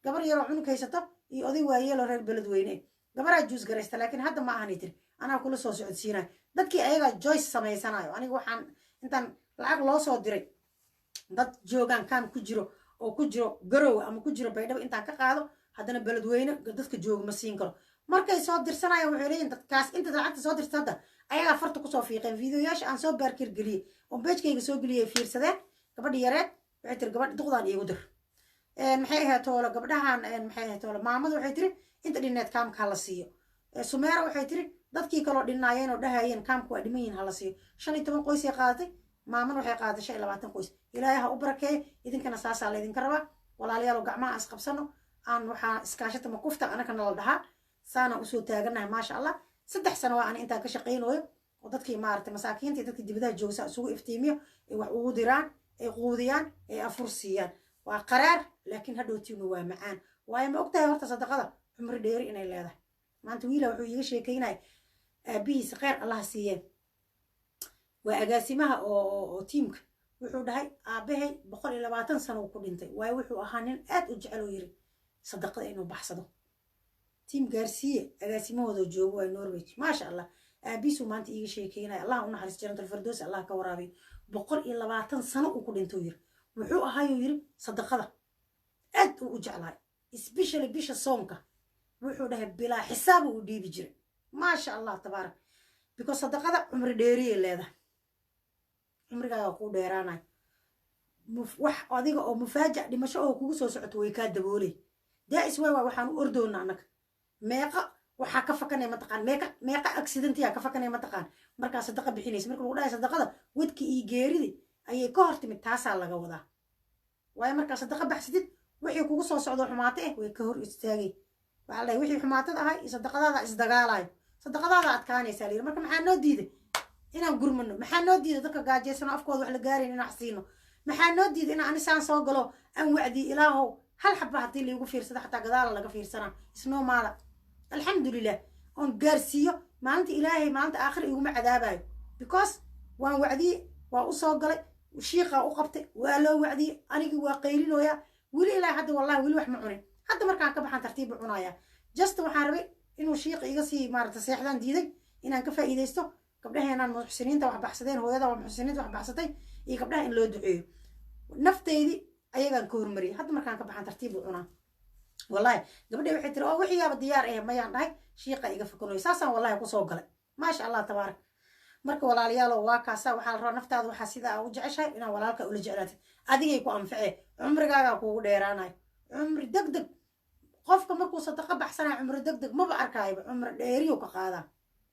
gabar yaroo cunug haysato iyo oday waayeeloo reer Beledweyne. Gabaraa choose garaysta, laakiin hadda ma ahani tiri, anaa kula soo socodsiinayo. Dadkii ayagaa choice samaysanayo. Aniga waxaan intaan lacag loo soo diray dad joogaan kaam ku jiro oo ku jiro Garowe ama ku jiro Baydhabo intaan ka qaado, haddana Beledweyne dadka jooga ma siin karo. Markay soo dirsanayaan waxay leeyihin dadkaas intaad lacagta soo dirta hadda ayagaa farta kusoo fiiqeen. Videoyaasha aan soo baarkir geliyey oo page-kayga soo geliyay fiirsadeen. Gabadhi yareed waxay tiri, "Gabadh duqdaan iigu dir." Maxay ahayd toolo gabdhahan? Maxay ahayd toolo maamada? Waxay tiri, "Inta dhineed kaamka hala siiyo." Sumeera waxay tiri, dadkii kaloo dhinaayeen oo dhahayeen kaamka waa dhiman yihin hala siiyo. 15 qoysay qaadatay. Maamana waxay qaadatay 25 qoys. Ilaahay ha u barakeeyo. Idinkana saasaa laydinka rabaa, walaalayaal. Gacmaha is qabsano. Aan waxaa iskaashata makufta anakana la dhahaa, saanaan usoo taaganahay, maasha Allah. 3 sano waa ani intaan ka shaqaynayo oo dadkii maaragtay masaakiinta iyo dadkii dibadaha joogsa isugu iftiimiyo, ay wax ugu diraan, ay quudiyaan, ay afur siiyaan. Waa qaraar, laakiin hadhowtiinu waa macaan. Waayo, ma ogtahay horta sadaqada cumri dheeri inay leedahay? Maanta wiila wuxuu iiga sheekeynaya aabihiisa, kheyr Allaha siiyeen, waa agaasimaha oo tiimka. Wuxuu dhahay, "Aabahay 120 sano uu ku dhintay, waayo wuxuu ahaa nin aad u jecel," oo yiri, "sadaqada inuu baxsado." Tiim gaarsiiye agaasimahooda joogo waa Norway, maasha Allah. Aabihiisuu maanta iiga sheekeynaya. Allah u naxariis, Jannatul Firdows Allah ka waraabiyo. 120 sano uu ku dhintay, yiri. Wuxuu ahaayuu yiri sadaqada aad uu u jeclahay, especially bisha soonka. Wuxuu dhahay bilaa xisaab uu dhiibi jiray, maasha Allah tabaarak, because sadaqada cumri dheeriyay leedahay. Cumrigaaga kuu dheeraanayo. Wax adiga oo mufaajac dhimasho oo kugu soo socoto way kaa daboolay. Daa'is waay waay waxaan u ordoona annaga. Meeqa waxaa ka fakanaya mataqaan? Meeqa accident-iyaa ka fakanaya mataqaan markaa sadaqa bixinaysa? Marka lagu dhahay sadaqada wadki iyo geeridi ayay ka hor timid, taasaa laga wadaa. Waayo, markaa sadaqa baxsatid, wixii kugu soo socdo xumaato ah way ka hor istaagay. Waxaa la dhahay wixii xumaatada ahay iyo sadaqadaada isdagaalayo, sadaqadaada adkaanaysaa la yidhi. Marka maxaa noo diiday inaan gurmano? Maxaa noo diiday dadka gaajaysano, afkooda wax la gaarayn inaan wax siino? Maxaa noo diiday inaan anisaan soo galo, aan wacdiyo? Ilaahow, hal xaba haddii laigu fiirsado, xataa gadaala laga fiirsanaa, isnoo maala, alxamdulilah, oon gaarsiiyo maalinta Ilaahay, maalinta aakhira iguma cadaabayo, because waan wacdiye, waa u soo galay, shiiqaa u qabtay, waa loo wacdiyey. Anigii waa qaylinooyaa weli ilaa hadda. Wallahi weli wax ma cunin. Hadda markaan ka baxaan tartiib u cunayaa. Just waxaan rabay inuu shiiqa iga sii maarata seexdaan diiday, inaan ka faa'iidaysto gabdhaheenaan muxsiniinta wax baxsadeen, hooyada waa muxsiniinta wax baxsatay iyo gabdhaha in loo duceeyo. Nafteydii ayagaan ka hormariyay. Hadda markaan ka baxaan tartiib u cunaa. Wallahi gabadhay waxay tiri, "Oo wixiyaaba diyaar eh?" Mayaan dhahay, shiiqa iga fakanoyo. Saasaan wallahi kusoo galay, maasha Allah tabaarak. Marka walaalayaalo, waa kaasa. Waxaa la rabaa naftaada waxaa sidaa aa u jeceshahay inaa walaalka ula jeclaatid. Adigay ku anficee, cumrigaagaa kuugu dheeraanayo. Cumri deg deg qofka markuu sadaqa baxsanayo, cumri deg deg maba arkaayoba, cumri dheeriyo ka qaadaa.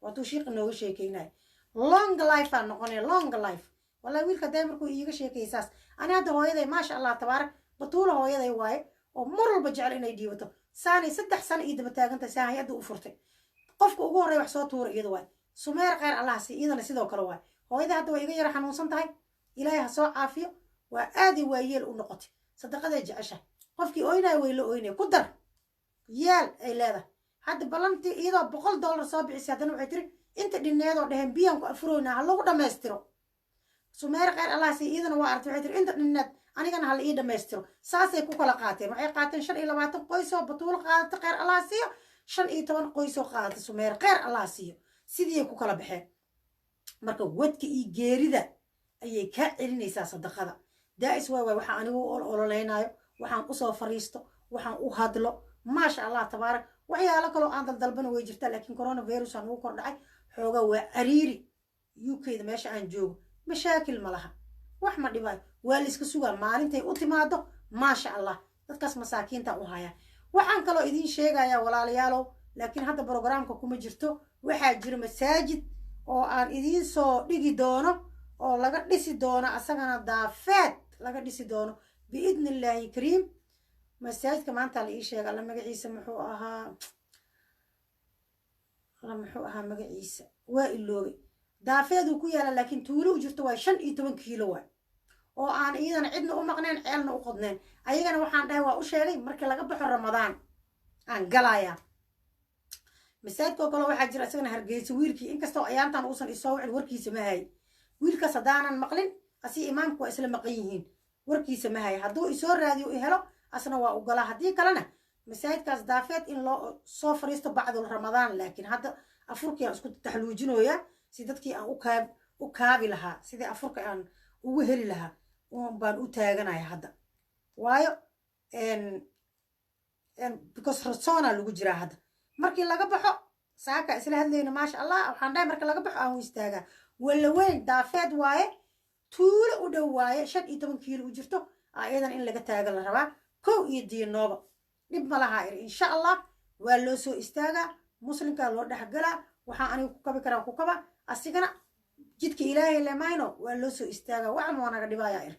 Waatuu shiiqi nooga sheekeynayo, long life aa noqonaya, long life. Wallahi wiilka day markuu iiga sheekayay saas, ani hadda hooyaday, maasha Allah tabaarak, Batuula hooyaday waaye, oo mar walba jecel inay dhiibato. Saanay 3 sano ii daba taagantahay, saa hay-adda u furtay. Qofka ugu horreya wax soo tuura iyada waaye. Sumeer, kheyr Allah si, iyadana sidoo kale waaye. Hooyada hadda way iga yara xanuunsan tahay, Ilaahay ha soo caafiyo. Waa aaday waayeel u noqotay, sadaqaday jeceshahay. Qofkii oynaya way la oynaya, ku dar yeel ay leedahay. Hadda ballantii iyadoo $100 soo bixisay, haddana waxay tiri inta dhineedoo dheheen biyaan ku afuroynaa ha lagu dhammaystiro. Sumeer, kheyr Allah si, iyadana waa aragtay, waxay tiri inta dhineed anigana hala ii dhammaystiro. Saasay ku kala qaateen. Waxay qaateen 25 qoysoo Batuulo qaadata, kheyr Allah siiyo, 15 qoysoo qaadata Sumeer, kheyr Allah siiyo. Sidiiay ku kala baxeen. Marka wadka iyo geerida ayay kaa celinaysaa sadaqada. Daa'is waay waxaa anigu u ololeynayo, waxaan usoo fariisto, waxaan u hadlo. Maasha Allah tabaarak. Waxyaalo kaloo aan daldalbana way jirtaa, laakiin coronavirus aan ugu kor dhacay, xoogaa waa cariiri. UK-da meesha aan joogo mashaakil ma laha, wax ma dhibaayo, waa la iska sugaa maalintay u timaado. Maasha Allah, dadkaas masaakiinta u haya. Waxaan kaloo idiin sheegayaa, walaalayaalow, laakiin hadda programka kuma jirto, waxaa jira masaajid oo aan idiin soo dhigi doono oo laga dhisi doono asagana Daafeed laga dhisi doono, biidni Illaahi kariim. Masaajidka maanta la ii sheega, Alla, magaciisa muxuu ahaa? Alla, muxuu ahaa magaciisa? Waa iloobay. Daafeeduu ku yaala, laakiin tuulo u jirto waa 15 kiilo waay, oo aan iyadana cidna u maqnayn, ceelna u qodnayn. Ayagana waxaan dhahay, waa u sheegay, markii laga baxo Ramadaan aan galayaa. Masaajidka oo kale waxaa jira isagana Hargeysa. Wiilkii inkastoo ayaantan uusan isoo wicin, warkiisa ma hay. Wiilkaas haddaanan maqlin, asi imaamku waa isla maqan yihiin, warkiisa ma hay. Hadduu isoo raadiyo i helo, asna waa ogolaa. Haddii kalena masaajidkaas Daafeed in loo soo fariisto bacdul Ramadaan. Laakiin hadda afurkii aan isku taxluujinoyaa, si dadkii aan u kaabi lahaa, sidii afurka aan ugu heli lahaa baan u taaganaya hadda. Waayo, because rasona lagu jiraa hadda. Markii laga baxo, saaka isla hadlayna, maasha Allah, waxaan dhahay marka laga baxo aan u istaagaa. Walaweyn Daafeed waaye, tuulo u dhow waaye, 15 kiilo u jirto. Ayadan in laga taaga la rabaa kow iyo diinooba, dhib ma lahaa iri. Insha Allah waa loo soo istaagaa, muslimkaa loo dhexgalaa. Waxaan aniga ku kabi karaa ku kaba, asigana jidka Ilaahay lemayno waa loo soo istaagaa. Waxma waa naga dhibayaa iri,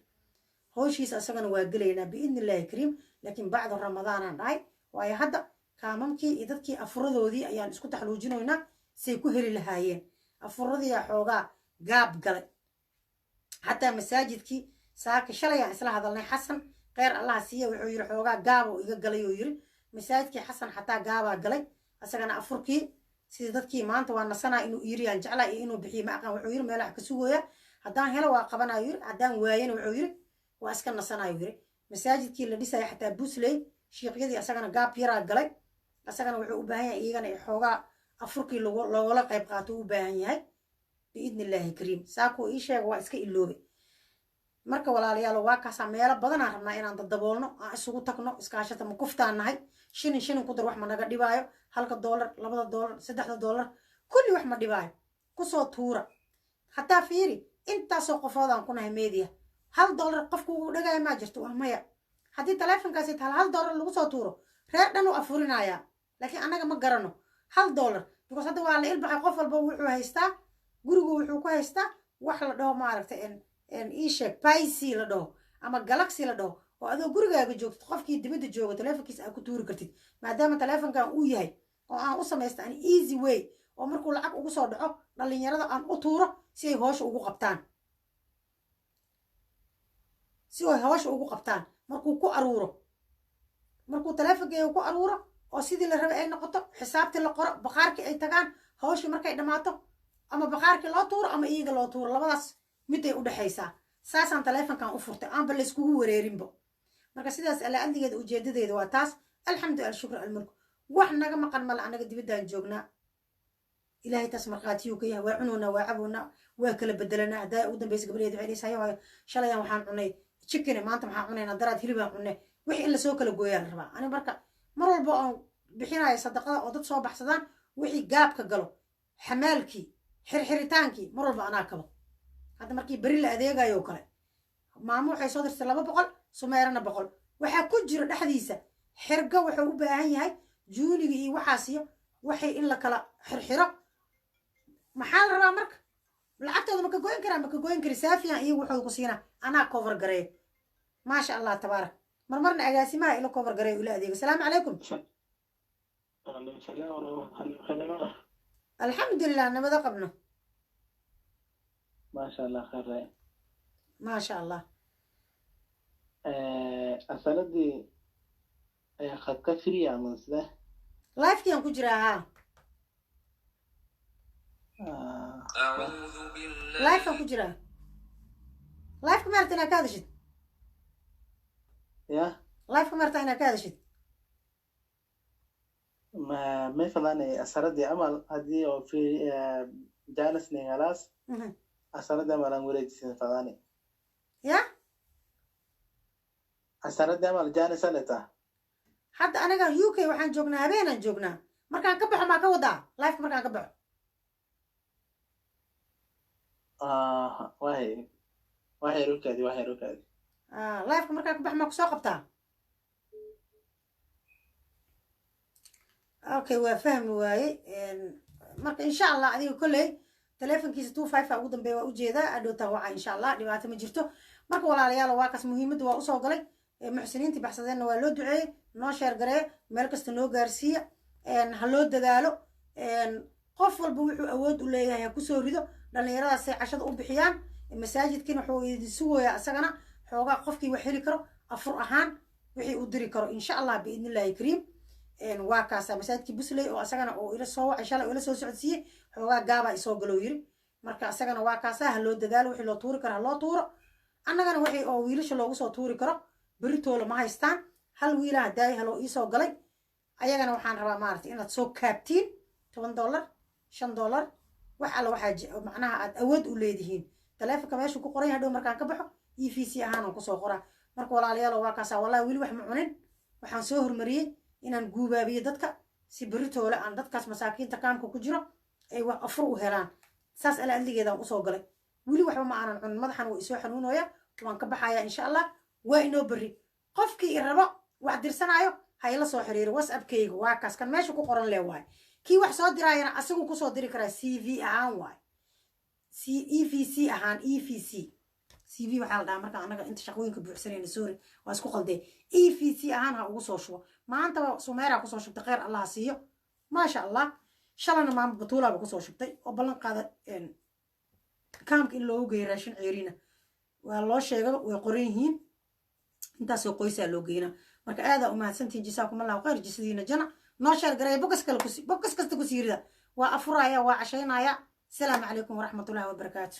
howshiisa isagana waa gelaynaa biidni Illaahi kariim. Laakiin bacdu Ramadaanaan dhahay, waayo hadda kaamamkii iyo dadkii afuradoodii ayaan isku taxluujinoynaa say ku heli lahaayeen. Afuradiyaa xoogaa gaab galay. Xataa masaajidkii saaka shalayaan isla hadalnay Xasan, kheyr Allaha siiya, wuxuu yiri xoogaa gaaboo iga galay oo yiri masaajidkii Xasan xataa gaabaa galay asagana afurkii. Sidii dadkii maanta waa nasanaa inuu yiri aan jeclaa iyo inuu bixiyo ma aqaan. Wuxuu yiri meelaha ka sugooya, haddaan helo waa qabanayo yiri, haddaan waayana wuxuu yiri waa iska nasanayo yiri. Masaajidkii la dhisaya xataa Busley, shiiqyadii asagana gaab yaraa galay. Asagana wuxuu u baahan yahay iyagana xoogaa afurkii loogala qayb qaato u baahan yahay, biidni Illaahi kariim. Saakuu ii sheega, waa iska iloobay. Marka walaalayaal, waa kaasaa. Meelo badanaan rabnaa inaan dadaboolno, aan isugu tagno. Iskaashata ma kuftaan nahay. Shilin shilin ku dar, wax ma naga dhibaayo. Halka doolar, 2da doolar, 3da doolar, kulli wax ma dhibaayo, kusoo tuura. Hataa fiiri, intaasoo qofoodaan ku nahay media, $1 qofku ugu dhagaya maa jirto? Waa maya. Haddii taleefonkaasi hal hal doolar lagu soo tuuro, reer dhan u afurinayaa. Laakiin annaga ma garano $1, because hadda waa la ilbaxay. Qof walba wuxuu haystaa gurigu, wuxuu ku haystaa wax la dhaho, maaragtay, ii sheeg, Payza la dhaho ama Galaxy la dhaho, oo adoo gurigaaga joogtid qofkii dibadda joogo taleefonkiisa aad ku tuuri kartid. Maadaama taleefonkan uu yahay oo aan u samaysta an easy way oo markuu lacag ugu soo dhaco dhalinyarada aan u tuuro si ay hoosha ugu qabtaan, si ay hoosha ugu qabtaan markuu ku aruuro, markuu taleefonkeyga ku aruuro oo sidii la rabay ay noqoto, xisaabtii la qoro, bakhaarkii ay tagaan, hawshii markay dhammaato ama bakhaarkii loo tuuro ama iyaga loo tuuro, labadaas miday u dhexaysaa. Saasaan taleefonkan u furtay, aanba layskugu wareerinbo. Marka sidaas alla adligeeda, ujeedadeeda waa taas. Alxamdu, alshukr, almulk. Wax naga maqan male. Annaga dibaddaan joognaa, Ilaahay taas markhaatiyuu ka yahay. Waa cunoonaa, waa caboonaa, waa kala bedelanaa. Haddaa ugu dambaysa gabadheeda waxay dhahaysaa, "Hayo, shalayaan waxaan cunay chicken, maanta maxaan cunaynaa? Daraad hilibaan cunay." Wixii in lasoo kala gooyaa la rabaa. Ani marka mar walba oon bixinayo sadaqada oo dad soo baxsadaan, wixii gaabka galo, xamaalkii Xirxiritaankii mar walba anaa kabo. Hadda markii beri la adeegayo oo kale, maamo waxay soo dirtay 200, Sumeerana 100. Waxaa ku jira dhexdiisa xirgo, wuxuu u baahan yahay juuniga iyo waxaas iyo waxay in la kala xirxiro. Maxaa la rabaa marka? Lacagtooda ma ka goyn karaa? Ma ka goyn kari. Saafiyan iyagu waxooda ku siinaa, anaa cover gareeyo. Maasha Allah tabaarak. Marmarna agaasimaha ila cover gareeyo, ila adeego. Asalaamu calaykum. Alxamdulilah, nabada qabno. Maasha Allah, khayr. Maasha Allah. Asaladii khadka free ama sida? Live-kiaan ku jiraa, haa, live-kaan ku jiraa. Live-ka maarta inaad ka hadashid? Ya. Live-ka maarta inaad ka hadashid? Ma may fadaan asaladii amal haddii oo free janis ningalaas asaladii amal aan wareejisin fadaani. Ya. Asaladii amal janis aleta. Hadda aniga UK waxaan joognaa, habeenaan joognaa. Markaan ka baxo maa ka wadaa live-ka? Markaan ka baxo? Wahay waxay rukaadi, waxay rukaadi. Live-ka markaan ka baxo maa kusoo qabtaa? Okay, waa fahmi waaye. Marka insha Allah adiga kolley telefonkiisa 25 a ugu dambeeya waa ujeedaa, adhowtaan waca insha Allah, dhibaato ma jirto. Marka walaalayaal, waa kaas muhiimadda waa usoo galay. Muxsiniintii baxsadeenna waa loo duceeyey. Noo share gareeya, meel kasta noo gaarsiiya, ha loo dadaalo. Qof walba wuxuu awood u leeyahay ha kusoo rido. Dhallinyaradaasay cashada u bixiyaan. Masaajidkiina wuxuu idin sugayaa isagana xoogaa, qofkii wax heli karo afur ahaan wixii u diri karo insha Allah biidnillahi kariim. Waa kaasa masaajidkii Busley oo asagana oo ila soo wacay shalay oo ila soo socodsiiyey, xoogaa gaabaa isoo galow yiri. Marka asagana waa kaasa, ha loo dadaalo. Wixii loo tuuri karo ha loo tuuro. Annagana wixii oo wiilasha loogu soo tuuri karo, beritoola ma haystaan. Hal wiilaha daay haloo iisoo galay. Ayagana waxaan rabaa maaragtay inaad soo kaabtiin $10, $5, wax alla waxaa macnaha aad awood u leedihiin. Taleefonka meeshuu ku qoran yahay, hadhow markaan ka baxo EVC ahaan aan kusoo qoraa. Marka walaalayaalo, waa kaasaa. Wallahi weli wax ma cunin. Waxaan soo hormariyey inaan guubaabiyo dadka si beritoole aan dadkaas masaakiinta kaamka ku jiro ay wax afur u helaan. Saas ala adligeedaan usoo galay. Weli waxba ma aanan cunin, madaxan waa isoo xanuunooya. Waan ka baxayaa insha Allah, waa inoo berri. Qofkii i rabo wax dirsanaayo ha ila soo xiriiro. WhatsAppkayga waa kaas, kan meesha ku qoran lee waay. Kii wax soo diraayana asigu kusoo diri karaa CV ahaan waay, C EVC ahaan. EVC, CV waxaa la dhahaa marka anaga inta shaqooyinka buuxsanayna. Sorry, waa isku qaldee. EVC ahaan ha ugu soo shubo. Maanta Sumeeraa kusoo shubtay, kheyr Allah siiyo, maasha Allah. Shalana maama Batuulaaba kusoo shubtay oo ballan qaada kaamka in loogu geeyo raashin ceerina. Waa loo sheegaba, way qoran yihiin, intaasoo qoysaa loo geynaa. Marka aadaa umahadsantihin, jasaakum Allahu khayr, jisadiina jana. Noo share gareeya, bokas kale bokas kasta ku siirida. Waa afuraya, waa cashaynaya. Asalaamu calaykum waraxmatullahi wabarakaatu.